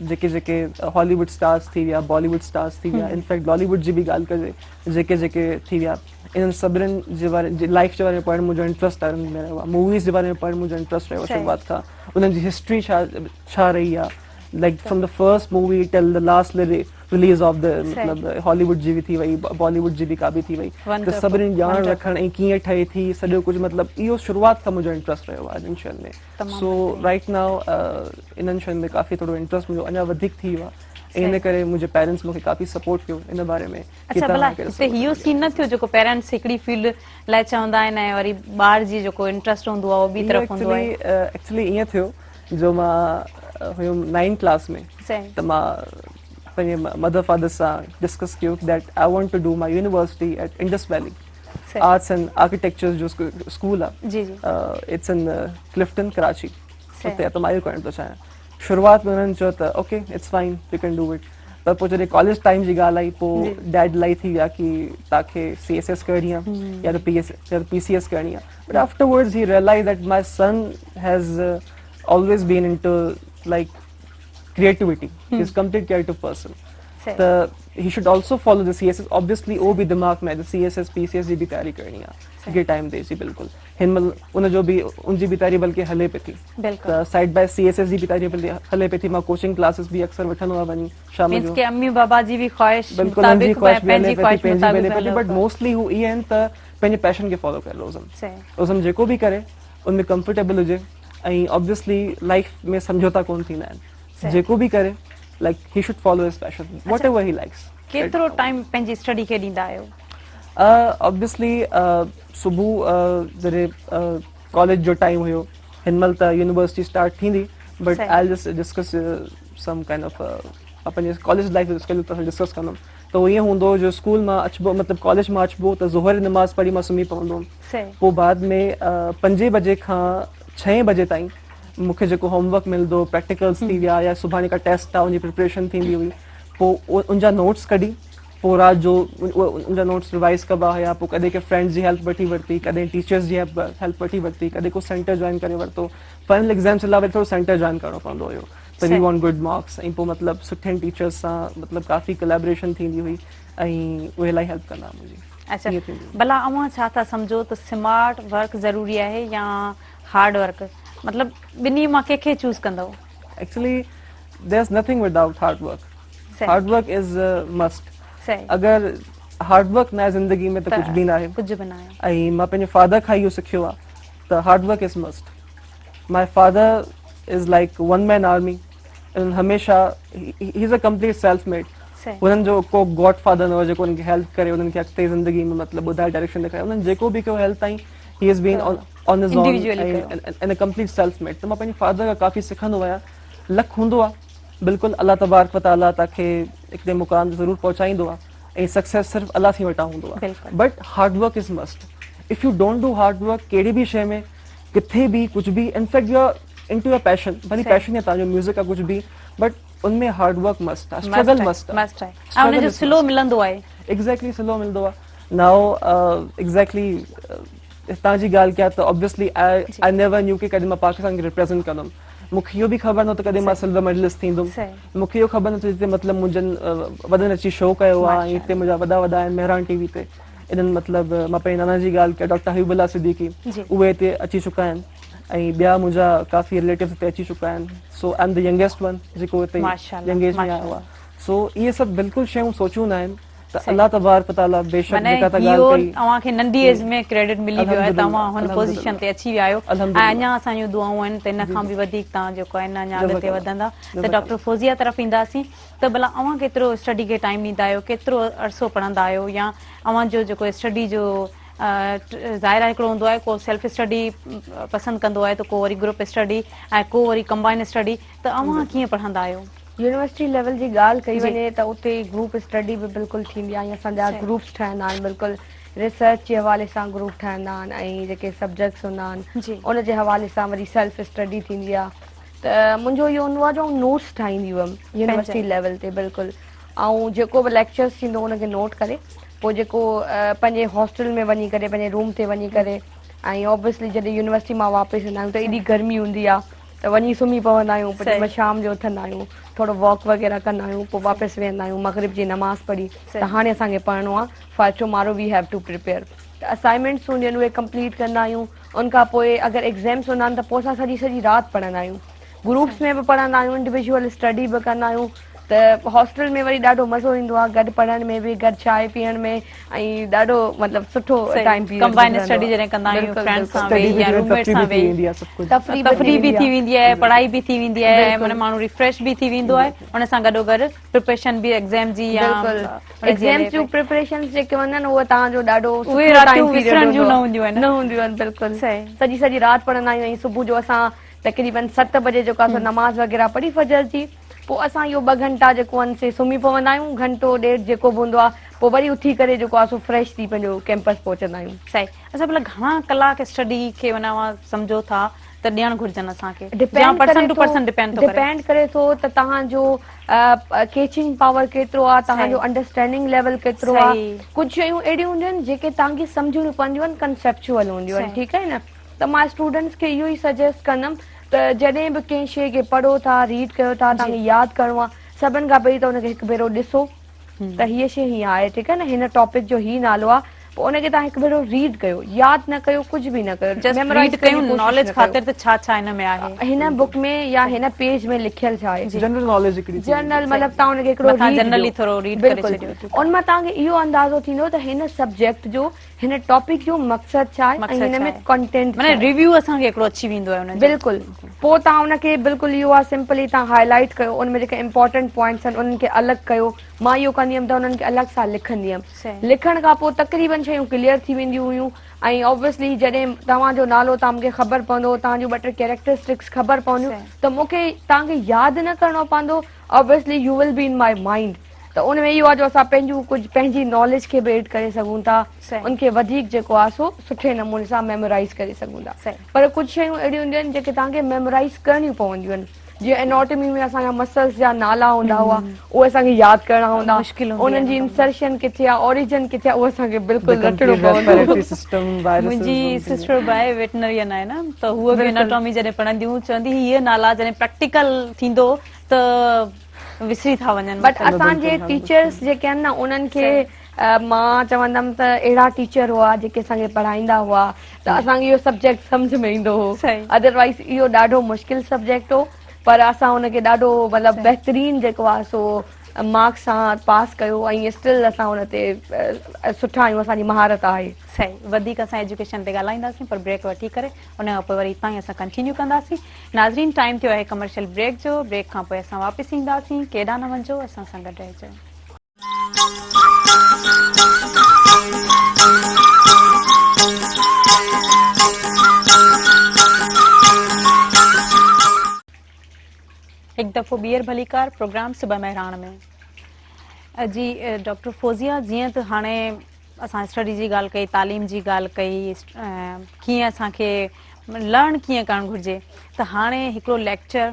جيڪي جيڪي هالي ووڊ اسٽارز ٿي ويا بالي ووڊ اسٽارز ٿي ويا انفيڪٽ لالي ووڊ جي به ڳالهه ڪجي جيڪي جيڪي ٿي ويا انهن سڀني جي باري جي لائف جي باري ۾ پڙهڻ منهنجو انٽرسٽ آهي ۾ رهيو آهي موويز جي باري ۾ پڙهڻ منهنجو انٽرسٽ رهيو آهي شروعات کان انهن جي هسٽري ڇا ڇا رهي آهي like from the first movie till the last release of the مطلب هالي ووڊ جي به ٿي وئي بالي ووڊ جي به ڪا به ٿي وئي ته سڀني ڄاڻ رکڻ ۽ ڪيئن ٺهي ٿي سڄو ڪجهه مطلب اهو شروعات کان منهنجو انٽرسٽ رهيو آهي انهن شين ۾ سو رائٽ now انهن شين ۾ ڪافي ٿورو انٽرسٽ منهنجو اڃا وڌيڪ ٿي ويو آهي. ۽ ان ڪري منهنجي پيرنٽس مون کي ڪافي سپورٽ ڪيو ان باري ۾ اڇا ڀلا هتي اهو سين نه ٿيو جيڪو پيرنٽس هڪڙي فيلڊ لاء چوندا آهن ۽ وري ٻار جي جيڪو انٽرسٽ هوندو آهي اهو ٻي طرف هوندو آهي. ايڪچولي ائين ٿيو جو مان هيم نائين ڪلاس ۾ ته مان پنهنجي مدر فادر سان ڊسڪس ڪيو that I want to do my university at Indus Valley arts and architecture جو اسڪول آهي it's in Clifton Karachi اتي ته مان اهو ڪرڻ ٿو چاهيان. شروعات ۾ انهن چيو ته okay it's fine you can do it پر پوء جڏهن ڪاليج ٽائيم جي ڳالهه آئي پوء ڊيڊ لائي ٿي ويا ڪي توهان کي سي ايس ايس ڪرڻي آهي يا ته پي ايس يا ته پي سي ايس ڪرڻي آهي but afterwards he realise that my son has always been into like creativity he is complete creative person ته he should also follow the C S S obviously اهو به دماغ ۾ آهي ته C S S P C S جي به تياري ڪرڻي آهي جي ٽائيم تي جي بلڪل هن مهل ان جو به ان جي به تياري بلڪه هلي پئي ٿي ته سائيڊ باء سي ايس ايس جي به تياري هلي پئي ٿي مان ڪوچنگ ڪلاسز به اڪثر وٺندو آهيان وڃي شام جو مينس ڪي امي بابا جي به خواهش بلڪل ان جي خواهش به هلي پئي ٿي پنهنجي به هلي پئي ٿي بٽ موسٽلي هو اهي آهن ته پنهنجي پيشن کي فالو ڪري روزم روزم جيڪو به ڪري ان ۾ ڪمفرٽيبل هجي ۽ آبويسلي لائف ۾ سمجهوتا ڪون ٿيندا آهن جيڪو به ڪري like he should follow his passion whatever he likes. ڪيترو ٽائيم پنهنجي اسٽڊي کي ڏيندا آهيو؟ آبويسلي صبح جڏهن ڪاليج جو ٽائيم هيو هن مهل ته يونيورسٽي اسٽارٽ ٿيندي but I just discuss some kind of پنهنجي ڪاليج لائف جو اسڪيڊيول توهان سان ڊسڪس ڪندم ته ائين هوندو هو جو اسڪول مان اچبو مطلب ڪاليج مان اچبو ته ظهر جي نماز پڙهي مان سمهي پوندو هوم پوء بعد ۾ پنجين بجي کان ڇهين بجي تائين مون کي جيڪو هوم ورڪ ملندو پريڪٽيڪلس ٿي ويا يا سڀاڻي ڪا ٽيسٽ آ ان جي پريپريشن ٿيندي هئي پوء ان جا نوٽس ڪڍي پوء رات جو ان جا نوٽس ريوائز ڪبا هيا پوء ڪڏهن ڪنهن فرينڊز جي هيلپ وٺي ورتي ڪڏهن ٽيچرز جي هيلپ وٺي ورتي ڪڏهن ڪو سينٽر جوائن ڪري ورتو فائنل ايگزامس لاء وري ٿورو سينٽر جوائن ڪرڻو پوندو هيو ته وي وانٽ گڊ مارڪس ۽ پوء مطلب سٺين ٽيچرز سان مطلب ڪافي ڪليبريشن ٿيندي هئي ۽ اهي الاهي هيلپ ڪندا منهنجي. اڇا ڀلا اوهان ڇا ٿا سمجهو ته سمارٽ ورڪ ضروري آهي يا هارڊ ورڪ مطلب ٻنهي مان ڪنهن کي چوز ڪندؤ؟ Actually there is nothing without hard work hard work is must اگر هارڊ ورڪ ناهي زندگي ۾ ته ڪجهه به ناهي ڪجهه به ناهي ۽ مان پنهنجي فادر کان اهو سکيو آهي ته hard work is must my father is like one man army انهن هميشه he is a complete self made انهن جو ڪو گاڊ فادر نه هو جيڪو انهن کي هيلپ ڪري انهن کي اڳتي زندگي ۾ مطلب ٻڌائي ڊائريڪشن ڏيکاري انهن جيڪو به ڪيو هيل تائين he has been on his own ۽ complete self made ته مان پنهنجي فادر کان ڪافي سکندو آهيان لڪ هوندو آهي بلڪل الله تبارڪ و تعالي توهان کي هڪڙي مقام تي ضرور پهچائيندو آهي ۽ سڪسيس صرف الله سائين وٽان هوندو آهي but hard work is must if you don't do hard work ڪهڙي به شيء ۾ ڪٿي به ڪجهه به in fact you are into your passion ڀلي پيشن يا توهان جو ميوزڪ آهي ڪجهه به بٽ ان ۾ هارڊ ورڪ مسٽ آهي اسٽرگل مسٽ آهي ۽ ان جو سلو ملندو آهي ايگزيڪٽلي سلو ملندو آهي نائو ايگزيڪٽلي تان جي ڳالهه ڪيا ته آبويسلي I never نيو ڪي ڪڏهن مان پاڪستان کي ريپريزنٽ ڪندم مون کي اهو به خبر نه هو ته ڪڏهن مان سلور ميڊلسٽ ٿيندم مون کي اهو خبر نه ٿي جتي مطلب منهنجن وڏن اچي شو ڪيو آهي ۽ هتي منهنجا وڏا وڏا آهن مهراڻ ٽي وي تي انهن مطلب مان پنهنجي نانا جي ڳالهه ڪيان ڊاڪٽر حبيب الله صديقي اهي هتي اچي چڪا آهن ۽ ٻيا منهنجا ڪافي رليٽوز هتي اچي چڪا آهن so I am the youngest one جيڪو هتي ينگ ايج ۾ آيو آهي سو اهي سڀ بلڪل شيون سوچيون نه آهن ته الله تبارڪ وتعالي بيشڪ جيڪا ته ڳالهه ڪئي اوهان کي ننڍي ايج ۾ ڪريڊٽ ملي ويو آهي ته اوهان هن پوزيشن تي اچي ويا آهيو ۽ اڃا اسان جون دعائون آهن ته ان کان به وڌيڪ توهان جيڪو آهي نه اڃا اڳتي وڌندا ته ڊاڪٽر فوزيه طرف اينداسين ته ڀلا اوهان ڪيترو اسٽڊي کي ٽائيم ڏيندا آهيو ڪيترو عرصو پڙهندا آهيو يا اوهان جو جيڪو اسٽڊي جو ظاهر آهي هڪڙو هوندو آهي ڪو سيلف اسٽڊي پسند ڪندو آهي ته ڪو وري گروپ اسٽڊي ۽ ڪو وري ڪمبائن اسٽڊي ته اوهان ڪيئن پڙهندا آهيو؟ يونيورسٽي ليول جي ڳالهه ڪئي وڃي ته اتي گروپ اسٽڊي به بلڪل ٿيندي آهي ۽ اسان جا گروپس ٺهندا آهن بلڪل ريسرچ جي حوالي سان گروپ ٺهندا آهن ۽ جيڪي سبجيڪٽس هوندا آهن ان جي حوالي سان وري سيلف اسٽڊي ٿيندي آهي ته منهنجو اهو هوندو آهي جو آئون نوٽس ٺاهيندي هيم يونيورسٽي ليول تي بلڪل ۽ جيڪو به ليڪچرس ٿيندو ان کي نوٽ ڪري پوء جيڪو پنهنجي هاسٽل ۾ وڃي ڪري پنهنجي روم تي وڃي ڪري ۽ اوبويسلي جڏهن يونيورسٽي مان واپس ايندا آهيون ته ايڏي گرمي هوندي آهي ته وڃي سمهي پوندا آهيون پوء جنهن مهل شام جو اٿندا آهيون ٿورو واڪ وغيره ڪندا آهيون پوء واپس ويهندا آهيون مغرب جي نماز پڙهي ته هاڻي اسان کي پڙهڻو آهي for tomorrow we have to prepare ته اسائنمينٽس هونديون آهن اهي ڪمپليٽ ڪندا آهيون ان کان پوء اگر ايگزامس هوندا آهن ته پوء اسان سڄي سڄي رات پڙهندا آهيون گروپس ۾ به پڙهندا آهيون انڊيويجوئل اسٽڊي به ڪندا آهيون ته هاسٽل ۾ وري ڏاڍو مزو ايندو آهي گڏ پڙهڻ ۾ به گڏ چانهه پيئڻ ۾ ۽ ڏاڍو مطلب سٺو ٽائيم پيريڊ ڪمبائن اسٽڊي جڏهن ڪندا آهيون فرينڊز سان ويهي يا روم ميٽ سان ويهي تفريح به ٿي ويندي آهي پڙهائي به ٿي ويندي آهي ۽ معنيٰ ماڻهو ريفريش به ٿي ويندو آهي ان سان گڏو گڏ پريپريشن به ايگزام جي يا بلڪل ايگزامز جون پريپريشنز جيڪي هونديون آهن اهي توهان جو ڏاڍو اهي راتيون وسرڻ جون نه هونديون آهن نه هونديون آهن بلڪل سڄي سڄي رات پڙهندا آهيون ۽ صبح جو اسان تقريبن 7 بجي جيڪو آهي سو نماز وغيره پڙهي فجر جي پوء اسان اهو ٻه گهنٽا جيڪو آهن سي سمهي پوندا آهيون گهنٽو ڏيڍ جيڪو به هوندو آهي پوء وري اٿي ڪري جيڪو آهي سو فريش ٿي پنهنجو ڪيمپس پهچندا آهيون. صحيح اڇا ڀلا گهڻا ڪلاڪ اسٽڊي کي معنيٰ اوهان سمجهو ٿا ته ڏيڻ گهرجن اسان کي يا پرسن ٽو پرسن ڊپينڊ ٿو ڪري؟ ڊپينڊ ڪري ٿو ته توهان جو ڪيچنگ پاور ڪيترو آهي توهان جو انڊرسٽينڊنگ ليول ڪيترو آهي ڪجهه شيون اهڙيون هونديون آهن جيڪي توهان کي سمجهڻيون پونديون آهن ڪنسيپچوئل هونديون آهن ٺيڪ آهي نه ته مان اسٽوڊنٽس کي اهو ئي سجيسٽ ڪندم ته جڏهن به ڪنهن شيء کي پڙهو ٿا ريڊ ڪيو ٿا توهان کي ياد ڪرڻو آهي سڀن کان پهرين ته ان کي هڪ ڀيرو ڏسو ته هيء شيء هيئن آهي ٺيڪ آهي نه هن ٽاپڪ جو هي نالو آهي پوء ان کي توهان هڪ ڀيرو ريڊ ڪيو ياد نه ڪيو ڪجهه به نه ڪيو جسٽ ريڊ ڪيو ناليج خاطر ته ڇا ڇا هن ۾ آهي هن بڪ ۾ يا هن پيج ۾ لکيل ڇا آهي جنرل ناليج هڪڙي جنرل مطلب توهان ان کي هڪڙو ريڊ جنرلي ٿورو ريڊ ڪري ڇڏيو ان مان توهان کي اهو اندازو ٿيندو ته هن سبجيڪٽ جو هن ٽاپڪ جو مقصد ڇا آهي ۽ هن ۾ ڪنٽينٽ معني ريويو اسان کي هڪڙو اچي ويندو آهي ان جو بلڪل پوء توهان ان کي بلڪل اهو آهي سمپلي توهان هائي لائيٽ ڪيو ان ۾ جيڪي امپورٽنٽ پوائنٽس آهن انهن کي الڳ ڪيو مان اهو ڪندي هيم ته انهن کي الڳ سان لکندي هيم لکڻ کان پوء تقريبن شيون ڪليئر ٿي وينديون هيون ۽ آبويسلي جڏهن توهان جو نالو توهان مون کي خبر پوندو توهان جون ٻه ٽي ڪيريڪٽرسٽڪس خبر پونديون ته مون کي توهان کي ياد نه ڪرڻو پوندو obviously you will be in my mind ته ان ۾ اهو آهي جو اسان پنهنجون ڪجهه پنهنجي ناليج کي به ايڊ ڪري سگهون ٿا ان کي وڌيڪ جيڪو آهي سو سٺي نموني سان ميمورائز ڪري سگهون ٿا پر ڪجهه شيون اهڙيون هونديون آهن جيڪي توهان کي ميمورائز ڪرڻيون پونديون آهن جيئن اناٽمي ۾ اسان جا مسلز جا نالا هوندا هئا اهي اسان کي ياد ڪرڻا هوندا انهن جي انسرشن ڪٿي آهي اوريجن ڪٿي آهي اهو اسان کي بلڪل رٽڻو پوندو منهنجي سسٽر به آهي ويٽنرين آهي نه ته هوء به اناٽامي جڏهن پڙهندي هئي چوندي هئي اهي نالا جڏهن پريڪٽيڪل ٿيندو ته وسري ٿا وڃن. بٽ اسان جي ٽيچرس جيڪي آهن نه انهن کي مان چوندم ته اهڙا ٽيچر هئا جيڪي اسان کي پڙهائيندا هئا ته اسان کي اهو سبجيڪٽ سمجهه ۾ ايندو هو ادروائز اهو ڏاڍو مشڪل سبجيڪٽ هو پر اسان ان کي ڏاڍو مطلب بهترين جيڪو آهي سو مارڪس سان پاس ڪيو ۽ اسٽل اسان ان تي سٺا آهيون اسان جي مهارت آهي. صحيح وڌيڪ اسان ايجوڪيشن تي ڳالهائينداسين پر بريڪ وٺي ڪري ان کان پوء وري هتان ئي اسان ڪنٽينيو ڪنداسين. ناظرين ٽائيم ٿيو آهي ڪمرشل بريڪ جو، بريڪ کان پوء اسان واپس اينداسين، ڪيڏانهن نه وڃجو اسان سان گڏ رهجو. هڪ دفعو ٻيهر ڀليڪار پروگرام صبح مهراڻ ۾. جي ڊاڪٽر فوزيه جيئن ته هاڻي اسان اسٽڊي جي ڳالهه ڪئي تعليم جي ڳالهه ڪئي ڪيئن اسان کي لرن ڪيئن ڪرڻ گهرجي ته هاڻي هڪڙو ليڪچر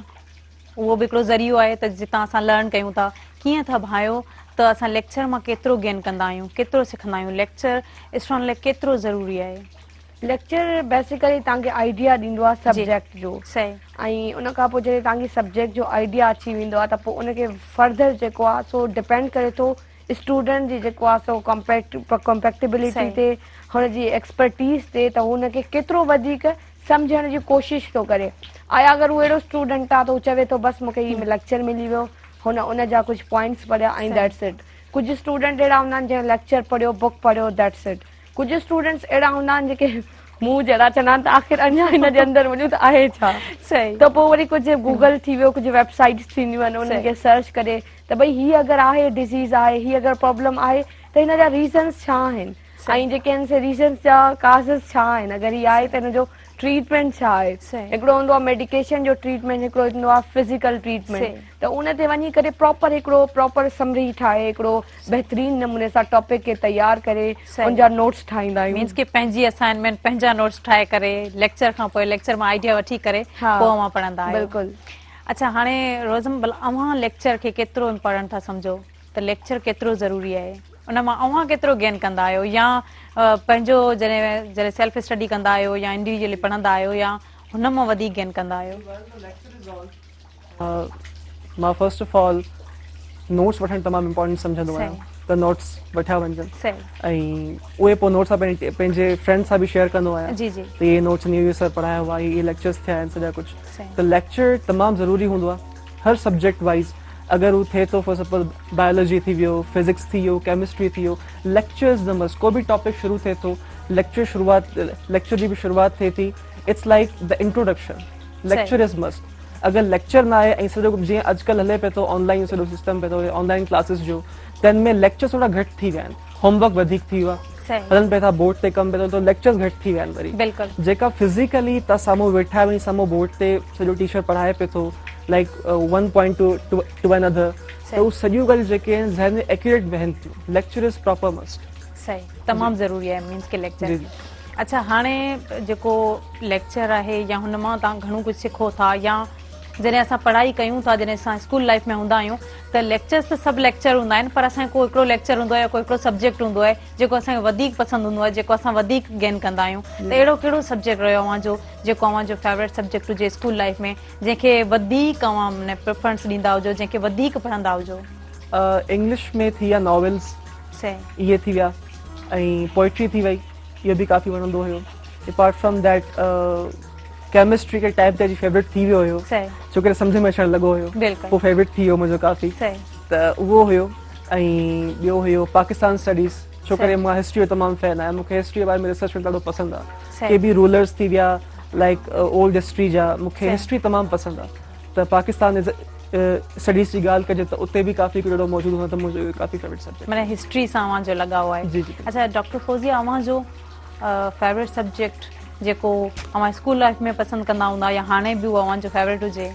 اهو به هڪڙو ذريعو آهي ته جتان اسان لرن ڪيون ٿا ڪيئن ٿا ڀانئيو ته اسان ليڪچر مان ڪيترو گين ڪندا آهيون ڪيترو سکندا آهيون ليڪچر اسٽوڊنٽ لاء ڪيترو ضروري آهي. ليڪچر بيسيڪلي توهان کي آئيڊيا ڏيندو آهي سبجيڪٽ جو ۽ ان کان پوء جڏهن توهان کي سبجيڪٽ جو آئيڊيا اچي ويندو آهي ته پوء ان کي فردر جيڪو آهي سو ڊپينڊ ڪري ٿو اسٽوڊنٽ جي جيڪو آهي سو ڪمپيڪٽيبلٽي تي هن جي ايڪسپرٽيز تي ته هو ان کي ڪيترو وڌيڪ سمجهڻ جي ڪوشش ٿو ڪري آيا اگر هو اهڙو اسٽوڊنٽ آهي ته هو چوي ٿو بس مون کي هي ليڪچر ملي ويو هن ان جا ڪجهه پوائنٽس پڙهيا ۽ that's it ڪجهه اسٽوڊنٽ اهڙا هوندا آهن جنهن ليڪچر پڙهيو بڪ پڙهيو that's it ڪجهه اسٽوڊنٽس اهڙا هوندا آهن جيڪي مون جهڙا چوندا آهن ته آخر اڃا هن جي اندر وڃون ته آهي ڇا ته پوء وري ڪجهه گوگل ٿي ويو ڪجهه ويب سائيٽس ٿينديون آهن انهن کي سرچ ڪري ته ڀئي هي اگر آهي ڊزيز آهي هي اگر پرابلم آهي ته هن جا ريزنس ڇا آهن ۽ جيڪي آهن سي ريزنس جا ڪازز ڇا آهن اگر هي آهي ته هن جو ٽريٽمينٽ ڇا آهي هڪڙو هوندو آهي ميڊيڪيشن جو ٽريٽمينٽ هڪڙو هوندو آهي فزيڪل ٽريٽمينٽ ته ان تي وڃي ڪري پراپر هڪڙو پراپر سمري ٺاهي هڪڙو بهترين نموني سان ٽاپڪ کي تيار ڪري ان جا نوٽس ٺاهيندا آهيون. مينس ڪي پنهنجي اسائنمينٽ پنهنجا نوٽس ٺاهي ڪري ليڪچر کان پوء ليڪچر مان آئيڊيا وٺي ڪري پوء اوهان پڙهندا آهيو. بلڪل. اڇا هاڻي روزم ڀلا اوهان ليڪچر کي ڪيترو امپارٽنٽ ٿا سمجهو ته ليڪچر ڪيترو ضروري آهي ان مان اوهان ڪيترو گين ڪندا آهيو يا پنهنجو جڏهن جڏهن سيلف اسٽڊي ڪندا آهيو يا انڊيويجولي پڙهندا آهيو يا هن مان وڌيڪ گين ڪندا آهيو. مان فرسٽ آف آل نوٽس وٺڻ تمام امپورٽنٽ سمجهندو آهيان ته نوٽس وٺيا وڃجن ۽ اهي پوء نوٽس پنهنجي فرينڊ سان به شيئر ڪندو آهيان ته اهي نوٽس اهي سر پڙهايا هئا اهي ليڪچرس ٿيا آهن سڄا ڪجهه ته ليڪچر تمام ضروري هوندو آهي هر سبجيڪٽ وائز اگر هو ٿئي ٿو فار سپوز بايولاجي ٿي ويو فزڪس ٿي ويو ڪيمسٽري ٿي ويو ليڪچر از the must ڪو به ٽاپڪ شروع ٿئي ٿو ليڪچر شروعات ليڪچر جي به شروعات ٿئي ٿي it's like the introduction lecture is must اگر ليڪچر نه آهي ۽ سڄو جيئن اڄڪلهه هلي پيو ٿو آن لائن سڄو سسٽم پيو ٿو هلي آن لائن ڪلاسز جو تنهن ۾ ليڪچرس ٿورا گهٽ ٿي ويا آهن هوم ورڪ وڌيڪ ٿي ويو آهي هلن پيا ٿا بورڊ تي ڪم پيو ٿو ليڪچرس گهٽ ٿي ويا آهن وري جيڪا فزيڪلي تان سامهون ويٺا آهيو ۽ سامهون بورڊ تي سڄو ٽيچر پڙهائي پيو ٿو like one point to to another ته هو سڄيون ڳالهيون جيڪي آهن ذهن ۾ ايڪيوريٽ ويهن ٿيون ليڪچر از پراپر مسٽ. صحيح تمام ضروري آهي مينس ڪي ليڪچر اڇا هاڻي جيڪو ليڪچر آهي يا هن مان توهان گهڻو ڪجهه سکو ٿا يا جڏهن اسان پڙهائي ڪيون ٿا جڏهن اسان اسڪول لائف ۾ هوندا آهيون ته ليڪچرز ته سڀ ليڪچر هوندا آهن پر اسان کي ڪو هڪڙو ليڪچر هوندو آهي يا ڪو هڪڙو سبجيڪٽ هوندو آهي جيڪو اسان کي وڌيڪ پسند هوندو آهي جيڪو اسان وڌيڪ گين ڪندا آهيون ته اهڙو ڪهڙو سبجيڪٽ رهيو اوهان جو جيڪو اوهان جو فيورٽ سبجيڪٽ هجي اسڪول لائف ۾ جنهن کي وڌيڪ اوهان معنيٰ پريفرنس ڏيندا هجو جنهن کي وڌيڪ پڙهندا هجو. انگلش ۾ ٿي ويا ناولز اهي ٿي ويا ۽ پوئٽري ٿي وئي اهو به ڪافي وڻندو هيو اپارٽ فرام that chemistry کي ٽائپ تي اچي فيورٽ ٿي ويو هيو ڇو ڪري سمجھ ۾ اچڻ لڳو هيو پوء فيورٽ ٿي ويو منهنجو ڪافي ته اهو هيو ۽ ٻيو هيو پاڪستان اسٽڊيز ڇو ڪري مان هسٽري جو تمام فين آهيان مونکي هسٽري جي باري ۾ ريسرچ ڪرڻ ڏاڍو پسند آهي ڪي به رولرز ٿي ويا لائڪ اولڊ هسٽري جا مونکي هسٽري تمام پسند آهي ته پاڪستان اسٽڊيز جي ڳالهه ڪجي ته اتي به ڪافي ڪجهه اهڙو موجود هوندو ته منهنجو ڪافي فيورٽ سبجيڪٽ معنيٰ هسٽري سان اوهان جو لڳاء آهي جي جي اڇا ڊاڪٽر فوزيه اوهان جو فيورٽ سبجيڪٽ جيڪو اوهان اسڪول لائف ۾ پسند ڪندا هوندا يا هاڻي به اهو اوهان جو فيورٽ هجي.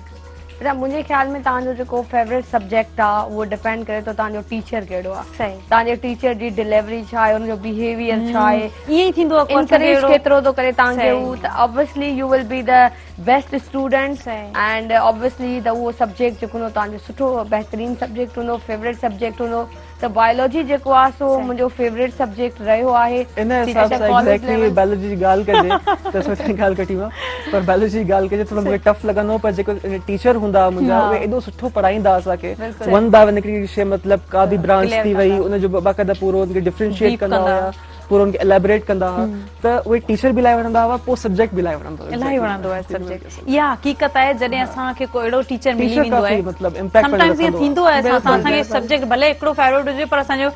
اڇا منهنجي خيال ۾ توهان جو جيڪو فيورٽ سبجيڪٽ آ اهو ڊپينڊ ڪري ٿو توهان جو ٽيچر ڪهڙو آ توهان جي ٽيچر جي ڊليوري ڇا آهي ان جو بيهيويئر ڇا آهي ائين ئي ٿيندو آ انڪريج ڪيترو ٿو ڪري توهان کي هو ته obviously you will be the best student and obviously ته اهو سبجيڪٽ جيڪو هوندو توهان جو سٺو بهترين سبجيڪٽ هوندو فيورٽ سبجيڪٽ هوندو ته بائيولوجي جيڪو آ سو منهنجو فيورٽ سبجيڪٽ رهيو آهي. ان حساب سان ايگزيڪٽلي بائيولوجي جي ڳالهه ڪجي ته سوچي ڳالهه ڪٽي مان پر بائيولوجي جي ڳالهه ڪجي ٿورو مونکي ٽف لڳندو هو پر جيڪو ٽيچر هوندا هئا منهنجا اهي ايڏو سٺو پڙهائيندا هئا اسان کي ون باء ون هڪڙي شي مطلب ڪا به برانچ ٿي وئي ان جو باقاعده پورو ان کي ڊفرنشيئيٽ ڪندا هيا پورو ان کي اليبوريٽ ڪندا هئا ته اهي ٽيچر به الاهي وڻندا هئا پوء سبجيڪٽ به الاهي وڻندو هو. الاهي وڻندو آهي سبجيڪٽ اها حقيقت آهي جڏهن اسان کي ڪو اهڙو ٽيچر ملي ويندو آهي مطلب امپيڪٽ سم ٽائمز ائين ٿيندو آهي اسان سان اسان کي سبجيڪٽ ڀلي هڪڙو فيورٽ هجي پر اسان جو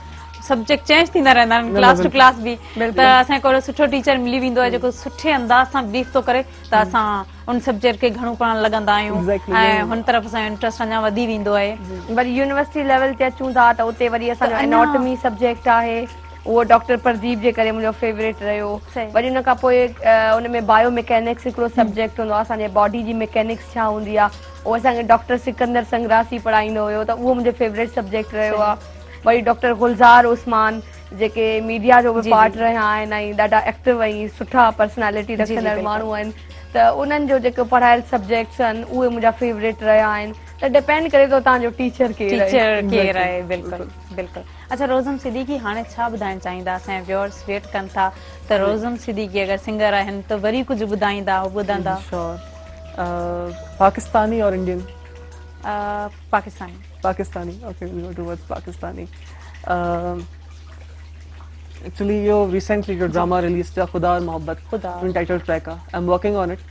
سبجيڪٽ چينج ٿيندا رهندا آهن ڪلاس ٽو ڪلاس به ته اسان کي ڪو اهڙو سٺو ٽيچر ملي ويندو آهي جيڪو سٺي انداز سان بريف ٿو ڪري ته اسان ان سبجيڪٽ کي گهڻو پڙهڻ لڳندا آهيون ۽ هن طرف اسان جو انٽرسٽ اڃا وڌي ويندو آهي. وري يونيورسٽي ليول تي اچون ٿا ته اتي وري اسان جو اناٽمي سبجيڪٽ آهي اهو ڊاڪٽر پرديپ جي ڪري منهنجو فيوريٽ رهيو وري ان کان پوء ان ۾ بايو ميڪينڪس هڪڙو سبجيڪٽ هوندو آهي اسان جي باڊي جي ميڪينڪس ڇا هوندي آهي اهو اسان کي ڊاڪٽر سڪندر سنگراسي پڙهائيندو هيو ته اهو منهنجو فيوريٽ سبجيڪٽ رهيو آهي وري ڊاڪٽر گلزار عثمان جيڪي ميڊيا جو به پارٽ رهيا آهن ۽ ڏاڍا ايڪٽو ۽ سٺا پرسنالٽي رکندڙ ماڻهو آهن ته انهن جو جيڪو پڙهايل سبجيڪٽس آهن اهي منهنجا فيوريٽ رهيا آهن ته ڊپينڊ ڪري ٿو توهان جو ٽيچر ڪير آهي. ٽيچر ڪير آهي بلڪل بلڪل اڇا روزم صديقي هاڻي ڇا ٻڌائڻ چاهيندا اسان جا ويورس ويٽ ڪن ٿا ته روزم صديقي اگر سنگر آهن ته وري ڪجهه ٻڌائيندا هو ٻڌندا. شور پاڪستاني اور Indian? Pakistani. Pakistani okay we go towards Pakistani actually اهو ريسينٽلي جو ڊراما رليز ٿيو خدا اور محبت خدا ان ٽائيٽل ٽريڪ آ I am working on it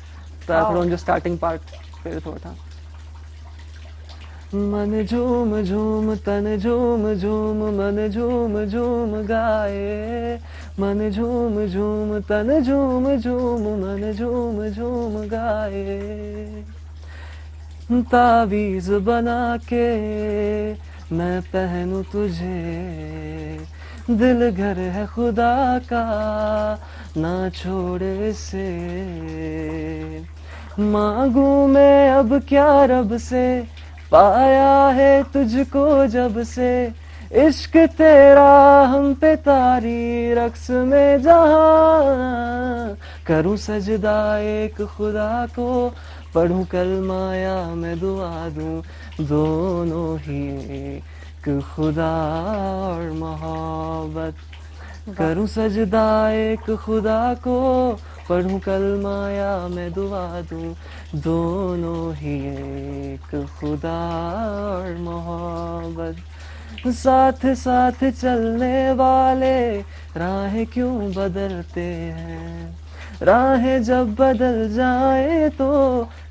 ته ٿورو ان جو اسٽارٽنگ پارٽ پهريون ٿو وٺان من جھوم جھوم تن جھوم جھوم من جھوم جھوم گائي من جھوم جھوم تن جھوم جھوم من جھوم جھوم گائي تعويذ بنا ڪي مين پهنون تجھي دل گھر هي خدا ڪا نا ڇوڙ اسي مانگون مين اب ڪيا رب سي پايا هي تجھ ڪو جب سي عشق تيرا هم پي طاري رقص ۾ جهان ڪرون سجدا ايڪ خدا ڪو پڙهون ڪلمه يا مين دعا دون دونون هي ايڪ خدا اور محبت ڪرون سجدا ايڪ خدا ڪو پڙهون ڪلمه يا مين دعا دون دونون هي ايڪ خدا اور محبت ساٿ ساٿ چلني والي راهين ڪيون بدلتي هين راهين جب بدل جائين تو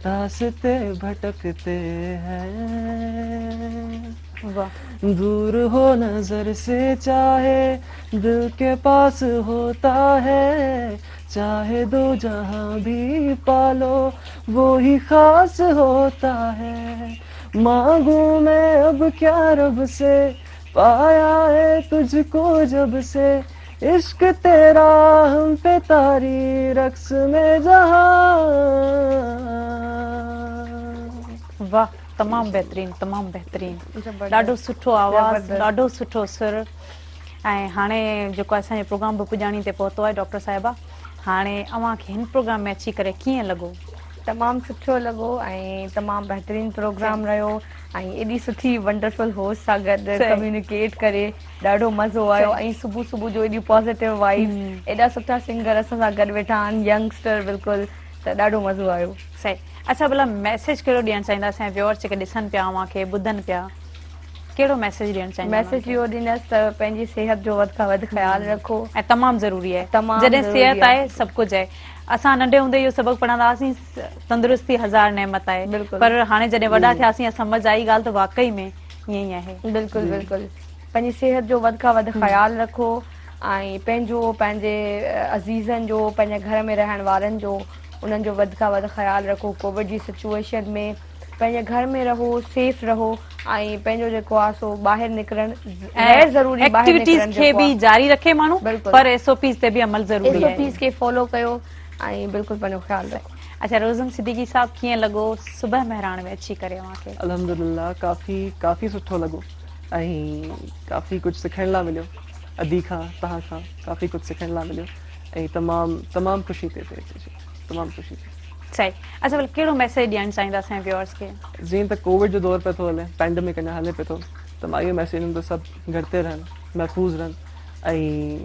راستي ڀٽڪتي هين. दूर हो नजर से चाहे दिल के पास होता है, चाहे दो जहां भी पालो वो ही खास होता है। मांगू मैं अब क्या रब से, पाया है तुझको जब से, इश्क तेरा हम पे तारी रक्स में जहां। वाह, तमाम बेहतरीन, तमाम बेहतरीन, ॾाढो सुठो आवाज़, ॾाढो सुठो सुर। ऐं हाणे जेको असांजो प्रोग्राम बि पुॼाणी ते पहुतो आहे, डॉक्टर साहिबा, हाणे अव्हां खे हिन प्रोग्राम में अची करे कीअं लॻो? तमाम सुठो लॻो ऐं तमाम बहितरीन प्रोग्राम रहियो ऐं एॾी सुठी वंडरफुल होस्ट सां गॾु कम्युनिकेट करे ॾाढो मज़ो आयो ऐं सुबुह सुबुह जो एॾी पॉज़िटिव वाइब्स, एॾा सुठा सिंगर असां सां गॾु वेठा आहिनि, यंगस्टर बिल्कुलु, त ॾाढो मज़ो आयो। सही। अच्छा, भला मैसेज कहिड़ो ॾियणु चाहींदा असांजा व्यूअर्स जेके ॾिसनि पिया, अव्हां खे ॿुधनि पिया, कहिड़ो मैसेज ॾियणु चाहींदा? मैसेज इहो ॾींदसि त पंहिंजी सिहत जो वधि खां वधि ख़्यालु रखो ऐं तमामु ज़रूरी आहे, तमामु जॾहिं ज़रूरी सिहत आहे। आहे सभु कुझु आहे। असां नंढे हूंदे इहो सबक़ु पढ़ंदा हुआसीं, तंदुरुस्ती हज़ार नेमत आहे, पर हाणे जॾहिं वॾा थियासीं सम्झ आई ॻाल्हि त वाकई में ईअं ई आहे। बिल्कुलु बिल्कुलु, पंहिंजी सिहत जो वधि खां वधि ख़्यालु रखो ऐं पंहिंजो, पंहिंजे अज़ीज़नि जो, पंहिंजे घर में रहण वारनि जो, उन्हनि जो वधि खां वधि ख़्यालु रखो। कोविड जी सिचुएशन में पंहिंजे घर में रहो, सेफ रहो ऐं पंहिंजो जेको आहे सो ॿाहिरि निकिरणु ग़ैर ज़रूरी ॿाहिरि एक्टिविटीज़ निकिरणु खे जेको बि आहे। जारी रखे माण्हू, बिल्कुलु। पर एस ओ पीज़ ते बि अमल ज़रूरी एस ओ आहे। पीज़ खे फॉलो कयो ऐं बिल्कुलु पंहिंजो ख़्यालु रखो। अच्छा, रोज़म सिद्दीकी साहब, कीअं लॻो सुबह मेहराण में अची करे अव्हां खे? अल्हम्दुलिल्लाह, काफ़ी काफ़ी सुठो लॻो ऐं काफ़ी कुझु सिखण लाइ मिलियो अदी खां, तव्हां खां काफ़ी कुझु सिखण लाइ मिलियो ऐं तमामु तमामु ख़ुशी थिए थी अची, तमामु ख़ुशी थी। सही। अच्छा, भला कहिड़ो मैसेज ॾियणु चाहींदा असांजे व्यूअर्स खे? जीअं त कोविड जो दौर पियो थो हले, पैंडमिक अञा हले पियो थो, त मां इहो मैसेज ॾींदुमि त सभु घर ते रहनि, महफ़ूज़ रहनि ऐं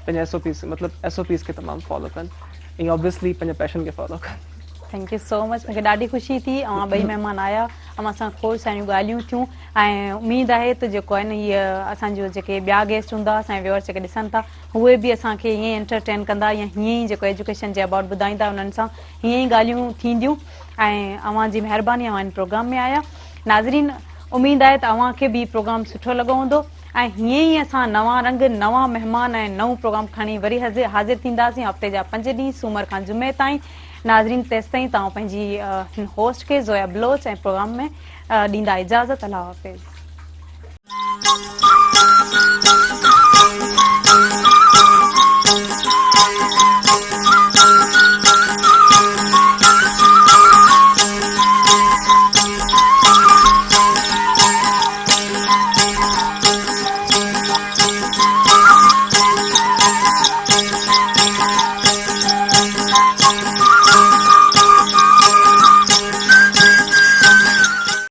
पंहिंजा एस ओ पीज़, मतिलबु एस ओ पीज़ खे तमामु फॉलो कनि ऐं ऑब्वियसली पंहिंजे पैशन खे फॉलो कनि। Thank you so much, मूंखे ॾाढी ख़ुशी थी अव्हां ॿई महिमान आया, अव्हां सां खोड़ सारियूं ॻाल्हियूं थियूं ऐं उमेद आहे त जेको आहे न हीअ असांजो जेके ॿिया गेस्ट हूंदा, असांजा व्यूअर्स जेके ॾिसनि था, उहे बि असांखे ईअं एंटरटेन कंदा या हीअं ई जेको एजुकेशन जे अबाउट ॿुधाईंदा, उन्हनि सां हीअं ई ॻाल्हियूं थींदियूं ऐं अव्हां जी महिरबानी अव्हां हिन प्रोग्राम में आया। नाज़रीन, उमेद आहे त अव्हांखे बि प्रोग्राम सुठो लॻो हूंदो ऐं हीअं ई असां नवां रंग, नवां महिमान ऐं नओं प्रोग्राम खणी वरी हाज़िर थींदासीं हफ़्ते जा 5 ॾींहं, सूमर खां जुमे ताईं। नाज़रीन, तेसिताईं तव्हां पंहिंजी होस्ट खे ज़ोया बलोच ऐं प्रोग्राम में ॾींदा इजाज़त। अल्लाह हाफ़िज़।